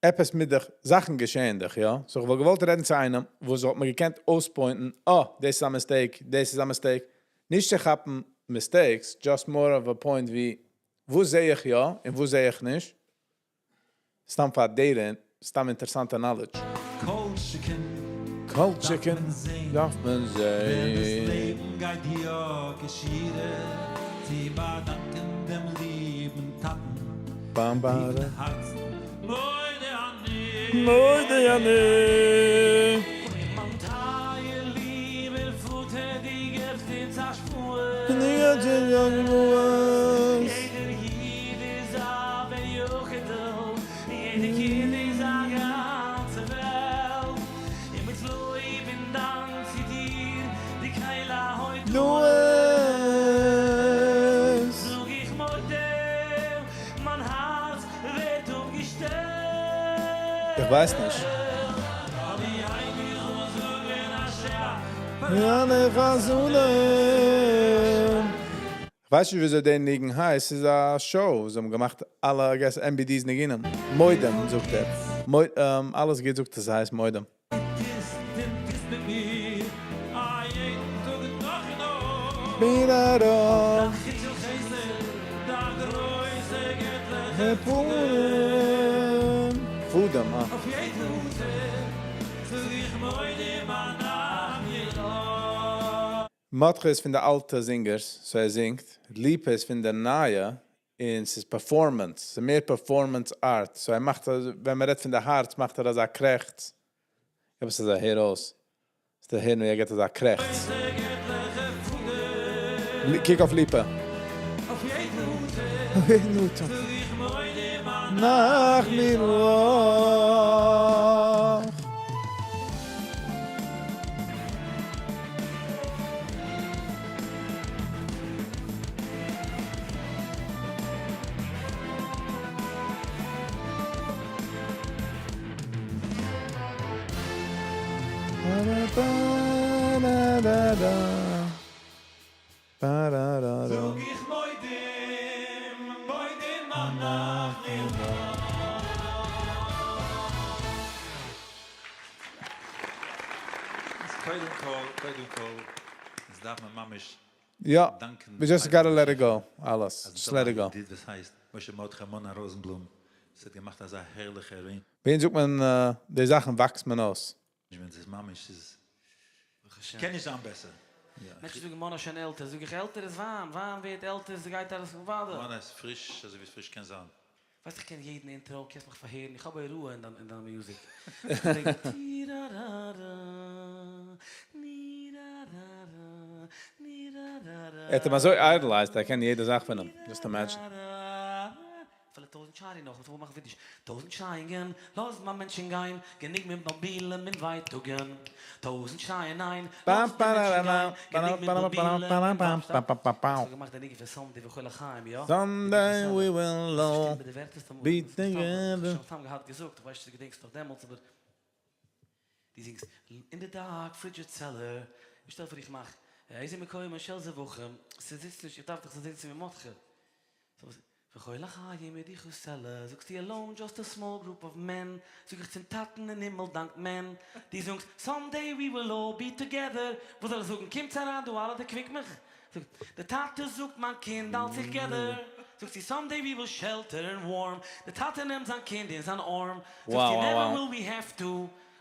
עפעס מיט דיך, זאכן געשעען דיך, יא? So איך וואלט געוואלט רעדן צו איינעם וואס וואלט מיר געקענט אויספוינטן, אה, דאס איז א mistake, דאס איז א mistake. נישט צו כאפן mistakes, just more of a point ווי, וואס זע איך יא און וואס זע איך נישט. סתם פאר data, סתם אינטערעסאנטע knowledge. כל שכן כל שכן דארף מען זען. דארף מען ווען דאס זען. לעבן גייט יא כשורה, צו באדאנקען דעם ליבן טאטן באם פון טיפן בארע. הארצן. מודה אני. מודה אני. מיין טייער ליבער פאטער, דו געבסט אונז א שבועה. יעדער איד איז א בן יחיד'ל, יעדער קינד איז א גאנצע וועלט. און מיט לויב און דאנק צו דיר, די קהלה הודאה. זאג איך מודה, מיין הארץ ווערט אפגעשטעלט. איך ווייס נישט. איך ווייס נישט וויאזוי דער ניגון הייסט, ס'איז א show, זיי האבן געמאכט אלע, I guess, MBD's ניגונים. מודים זאגט ער. אלעס גוט זאגט ער, ס'הייסט מודים. פאדעם, אה. מרדכי איז פון די אלטע זינגערס, so ער זינגט. ליפא איז פון די נייע, און ס'איז performance, ס'איז מער performance art, so ער מאכט אז ווען מ'רעדט פון די הארץ מאכט ער אזא קרעכץ, עפעס אזא הער אויס, זאלסטו הערן ווי ער געבט אזא קרעכץ. קוק אויף ליפא. אויף יעדן אטעם נאך מיר אויך. זאג איך מודים, מודים אנחנו איז קודם כל, קודם כל, עס דארף מען ממש יא, דאנקען we just gotta let it go, אלעס, just let it go. וואס הייסט משה מרדכי מונה ראזענבלום, עס האט געמאכט אזא הערליכע arrangement. ווען זאגט מען די זאכן וואקסט מען אויס. ס'איז ממש ס'איז קען נישט זיין בעסער. מענטשן זאגן מונה איז שוין עלטער, זאג איך עלטער איז וויין, וויין ווערט עלטער, ס'גייט אלעס ווייטער. מונה איז פריש אזוי ווי פריש קען זיין. ווייסט איך קען יעדן intro, קענסט מיך פארהערן, איך האב א הוראה אין דיין music. ער האט אים אזוי idolized, ער קען יעדע זאך פון אים, just imagine. אפילו טויזנט שרייען נאך, וואס זאל מאכן ווידיש? טויזנט שרייען, לאז מיין מענטשן גיין, גענוג מיט בלבולים און ווייטאגן. טויזנט שרייען ניין, לאז מיין מענטשן גיין, גענוג מיט בלבולים און ווייטאגן. האסט געמאכט די ניגון פון someday וכל החיים, יא? Someday we will all be together. שוין סתם געהאט געזאגט, איך ווייס נישט צו דו געדענקסט נאך דעמאלטס אבער דו זינגסט in the dark fridge cellar, איך שטעל פאר איך מאך איזה מקום של זבחים, ס'זיצט נישט, איך דארף דאך זיצן מיט מרדכי. וכל החיים ידיחו סלה, זאגסטו alone just a small group of men, זאג איך צום טאטן אין הימל דאנקט מען, דו זאגסט someday we will all be together, וואס זאל איך זאגן קומטס אריין דא אלע דערקוויק מיך, זאגט די טאטע זאגט מיין קינד האלט זיך געדער, זאגט זי someday we will shelter and warm, די טאטע נעמט זיין קינד אין זיין ארם, זאגט זי never will we have to,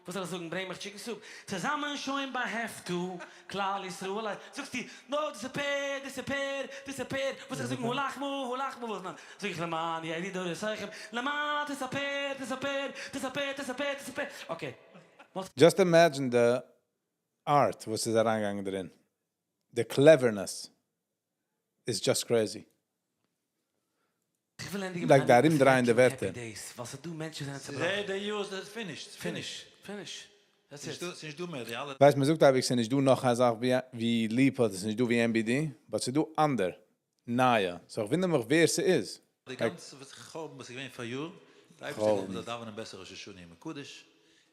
וואס זאל איך זאגן ברענג מיך chicken soup, צוזאמען שוין ביי half to, כלל ישראל א, זאגסטו נאר disappear disappear disappear, וואס זאל איך זאגן הא לחמא הא לחמא וואס נאך, זאג איך למען ידעו דורותיכם, למען תספר תספר תספר תספר תספר, okay. Just imagine די art וואס איז אריינגעגאנגען דערין, די cleverness איז just crazy. איך וויל ענדיגן Like מיט די איין ארומדרייען די happy ווערטער. days, ווייל ס'דא מענטשן וואס זענען צעבראכן. די יאר איז finished, finish. Finish. That's it. ס'נישט דא מער די אלע. ווייסט מ'זאגט אייביג ס'נישט דא נאך א זאך ווי ליפא, ס'נישט דא ווי MBD, but ס'דא אנדער. נייע, so איך וואונדער מיך ווער ס'איז. די גאנצע וואס חורבן וואס איז געווען פאריאר, די אייבערשטער געוואלט מ'זאל דאווענען בעסער ראש השנה יום הקדוש,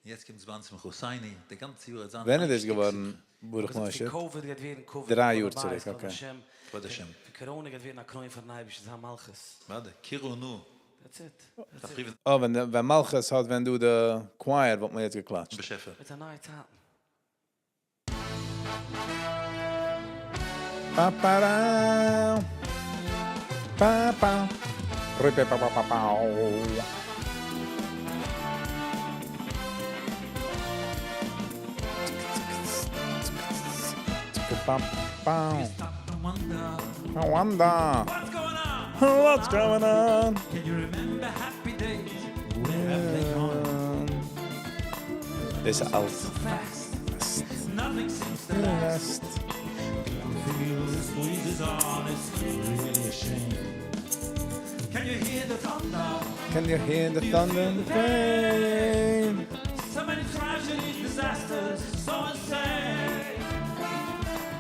און יעצט קומט זמן שמחתינו, די גאנצע יאר וועט זיין ווען איז איין דאס שטיק געווארן שמחה. ברוך געזאגט משה? פון קאוויד גייט ווערן כבוד דריי כל יאר הבית צוריק, כבוד okay. השם, כבוד השם. פון קאראנע גייט ווערן א קרוין פארן אייבערשטן זיין מלכות. וואדע, קראו נא. That's it. That's it. אה, ווען ווען מלכות האט ווען דא די choir וואלט מען יעצט געקלאטשט. באשעפער. מיט א נייע צייטן. פא פא רא פא פא רי פא פא פא פא פא פא Wonder What's going on? Can you remember happy days? Where have they gone? דאס איז אלט. Fast. Nothing seems to last. People feel the squeeze is on. It's really a shame. Can you hear the thunder? Can you hear the thunder and the rain? So many tragedies, disasters, so insane.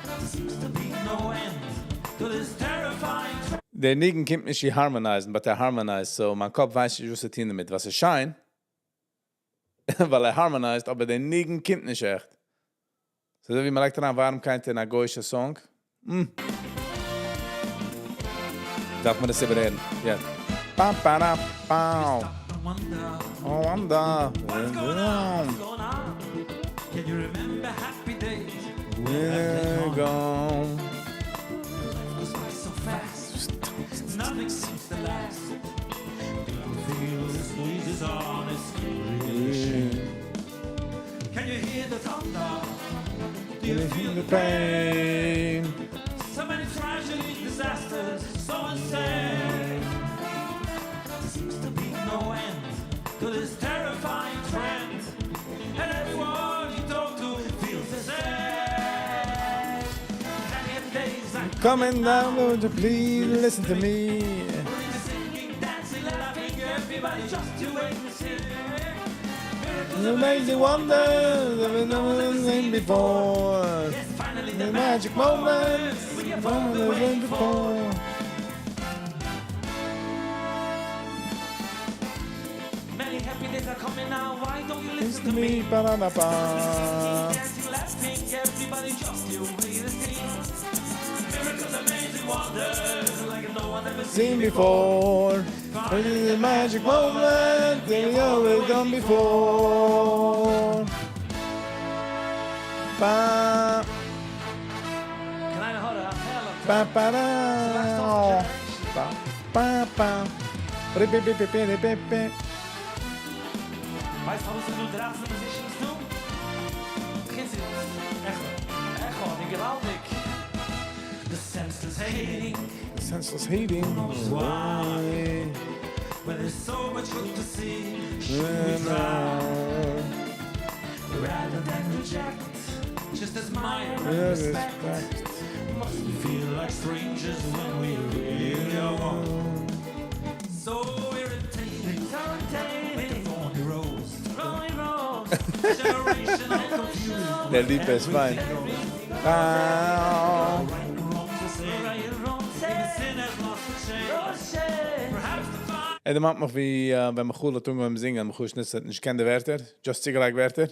There seems to be no end to this terrifying דער ניגון קומט נישט צו harmonize ן, but ער harmonized, so מיין קאפ ווייסט נישט וואס צו טון דערמיט. וואס איז שיין, ווייל ער harmonized, אבער דער ניגון קומט נישט עכט. So ווי מ'לייגט אריין ווארעמקייט אין א גוי'שע song. דארף מען דאס איבערהערן. Yeah. Pa, pa, da, pa. Oh, wonder. What's going on? What's going on? Can you remember happy days? Where have they We're gone? gone. Life goes by so fast. Nothing seems to last. People feel the squeeze is on. It's really a shame. Can you hear the thunder? Do you feel the pain? So many tragedies, disasters, so insane. There seems to be no end to this terrifying trend. And everyone you talk to feels the same. Happy days are Coming down, won't you please listen to me? Singing, dancing, laughing, everybody just to wait and see. Amazing wonders that we've never seen before. Yes, finally The magic moments we have all been never seen waiting for. before. Many happy days are coming now. Why don't you listen Listen to to me? me, ba-da-da-ba. Dancing, laughing, everybody just you wait and see. Miracles, amazing wonders, like no one ever Seen before. This is the magic moment that we always done before. Ba, קליינע הארע, ba, ba, da. Ba, ba, ba. Ri, bi, bi, bi, bi, bi, bi. ווייסט וואס דו 13 musicians דא? חזי, Echo. Echo, די געוואלדיג. The senseless hating, Senseless hating. Why? when there's so much good to see, should we try rather than reject? Just admire and Yeah, respect. respect. Must we feel like strangers when we really are one? So irritating, like a thorny rose. Thorny rose. Generational confused. דער ליפע איז פיין. Ah. Right and wrong's the same. Right and wrong Even sin has lost its shame. Perhaps the final ער דערמאנט מיך ווי, אה, ווען מיכאל האט אנגעהויבן זינגען, מיכאל שניצלער האט נישט געקענט די ווערטער, just צוגעלייגט ווערטער.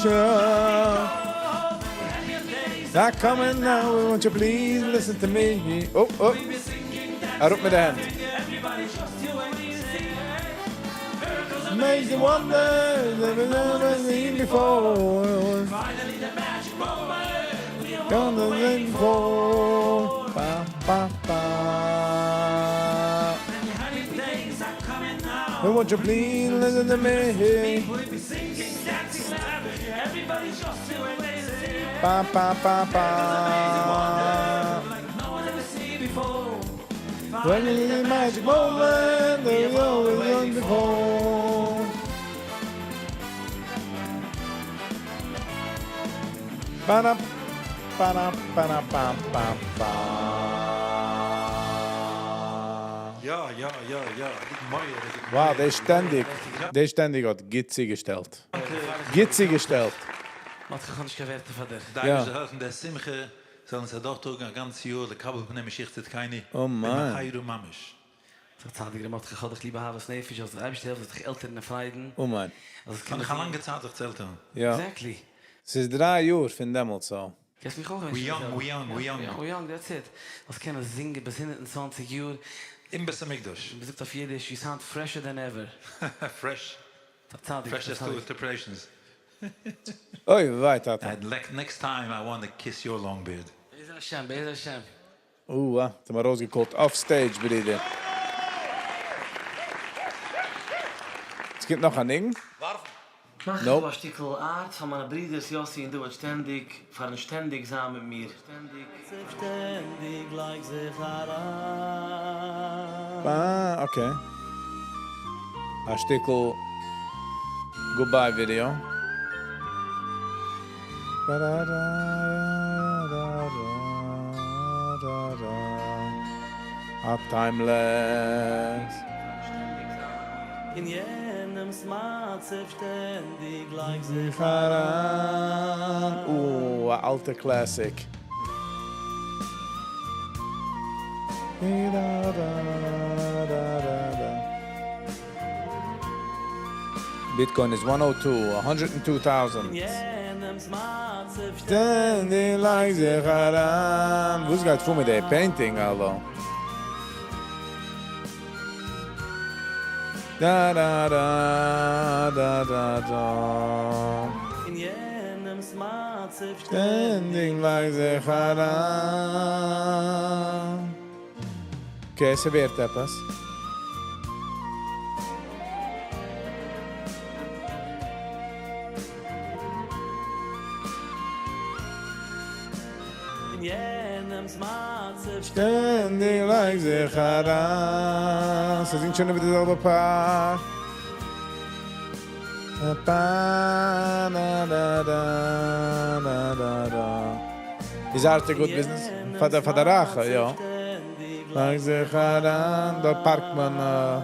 chapter. Not coming now, won't you please listen to me? Oh, oh. אראפ מיט די הענט. Everybody just you wait and see. Miracles, Amazing wonders that we've never seen before. Finally the magic moment we have all Gonna been waiting for. Ba, ba, ba. And happy days are coming now. Won't you please listen to me? We'll be singing, dancing, laughing. Everybody just you wait and see. Ba, ba, ba, ba. Like no one ever seen before. When the magic moment that we always done before. Ba-da, ba-da, ba-da, ba, ba, ba. יא, יא, יא, יא. Wow, דער שטענדיג, דער שטענדיג האט גוט צוגעשטעלט. גוט צוגעשטעלט. מאכט גארנישט קיין ווערטער פאר דיר. דא יא. איז העלפן דער שמחה. זאל אונז אדורכטראגן א גאנץ יאר לקבל פני משיח צדקינו אמן. במהרה ממש. זאגט צדיק ר' מרדכי כ'האב דיך ליב אהבת נפש זאל דיך אייבערשטער העלפן זאלסט דיך עלטערן אין פריידן. אמן. זאלסט כ'האב קענען נאך א זינגען. לאנגע צייט זיך צו עלטערן. יא. Exactly. ס'איז דריי יאר פון דעמאלטס סאו. קענסט מיך אויך We ווינטשן די young, זעלבע. we young, we young. We young, that's it. זאלסט קענען זינגען ביז הונדערט און צוואנציג יאר. אין בית המקדש. מ'זאגט אויף אידיש, you sound fresher than ever. Fresh. צדיק, Fresh as צדיק. to preparations. אוי וויי טאטע. And next time I want to kiss your long beard. בעזר השם, בעזר השם. אוה, האט אים ארויסגעקאלט off stage ברודער. עס קומט נאך א ניגון? מאך איך Nope. דא א שטיקל art פאר מיינע ברידערס יאסי און דוד שטענדיג, פארן שטענדיג זיין מיט מיר. שטענדיג לייג זיך אריין. אה, okay. א שטיקל goodbye video. א timeless. אין יענעמס מצב שטענדיג לייג זיך אריין. אוי, א אלטע classic. Bitcoin is 102, 102,000. יענעמס מצב שטענדיג לייג זיך אריין. וואס גייט פאר מיט די painting, האלא? Da da da da da da. אין יענעמס מצב שטענדיג לייג זיך אריין. Okay, ס'ווערט עפעס. אין יענעמס מצב שטענדיג לייג זיך אריין. ס'זינגט שוין איבער די זעלבע פאר. Pa, na, da, da, na, da, da. איז art a good business? פאר די, פאר די רייכע, יא. לייג זיך אריין, דא פארקט מען. אה,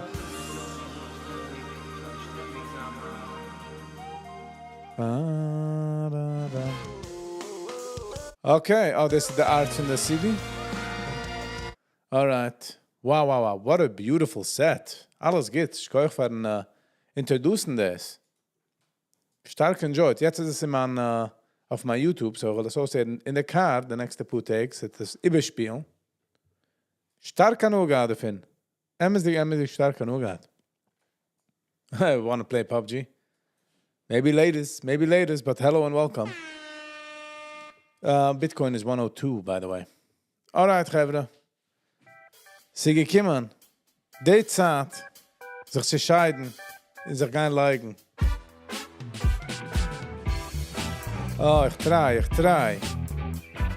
Pa, da, da. Okay, oh, this is the art in the city. All right. Wow, wow, wow. What a beautiful set. אלעס גוט. שכוח פארן uh, introduce ן דאס. שטארק enjoyed. יעצט איז עס אין מיין, uh, אויף מיין YouTube, so איך וועל דאס אויסהערן אין די car, די נעקסטע פאר טעג, וועט עס איבערשפילן. שטארק הנאה געהאט דערפון. אמת'דיג, אמת'דיג שטארק הנאה געהאט. I want to play PUBG. Maybe later, maybe later, but hello and welcome. Bitcoin is 102, by the way. Alright, חברה. ס'איז געקומען. די צייט, זיך צו שיידן און זיך גיין לייגן. Oh, איך try, איך try.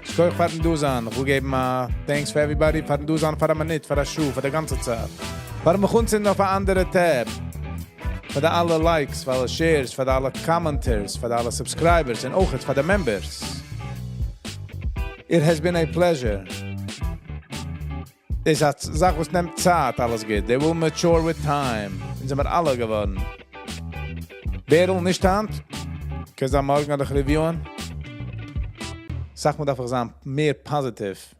שכוח פארן דא זיין. איך וויל געבן א thanks for everybody פארן דא זיין פאר א מינוט, פאר א שעה, פאר די גאנצע צייט. פארן מיך אנצינדן אויף אן אנדערע tab. פאר די אלע likes, פאר אלע shares, פאר די אלע commenters, פאר די אלע subscribers און אויך פאר די members. It has been a pleasure. דאס איז א זאך וואס נעמט צייט, אלעס גוט. They will mature with time. אונז זעמיר אלע געווארן. בערל, נישט היינט. קענסט זיין מארגן נאך review ען. זאג מאל, דארף איך זיין מער positive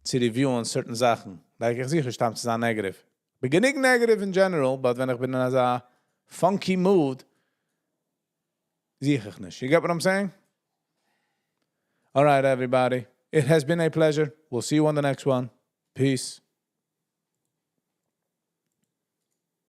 צו review ען certain זאכן. Like, איך זוך נישט צו זיין negative. בין גענוג negative in general, but ווען איך בין אין אזא funky mood, זוך איך נישט. You get what I'm saying? All right, everybody. It has been a pleasure. We'll see you on the next one. Peace.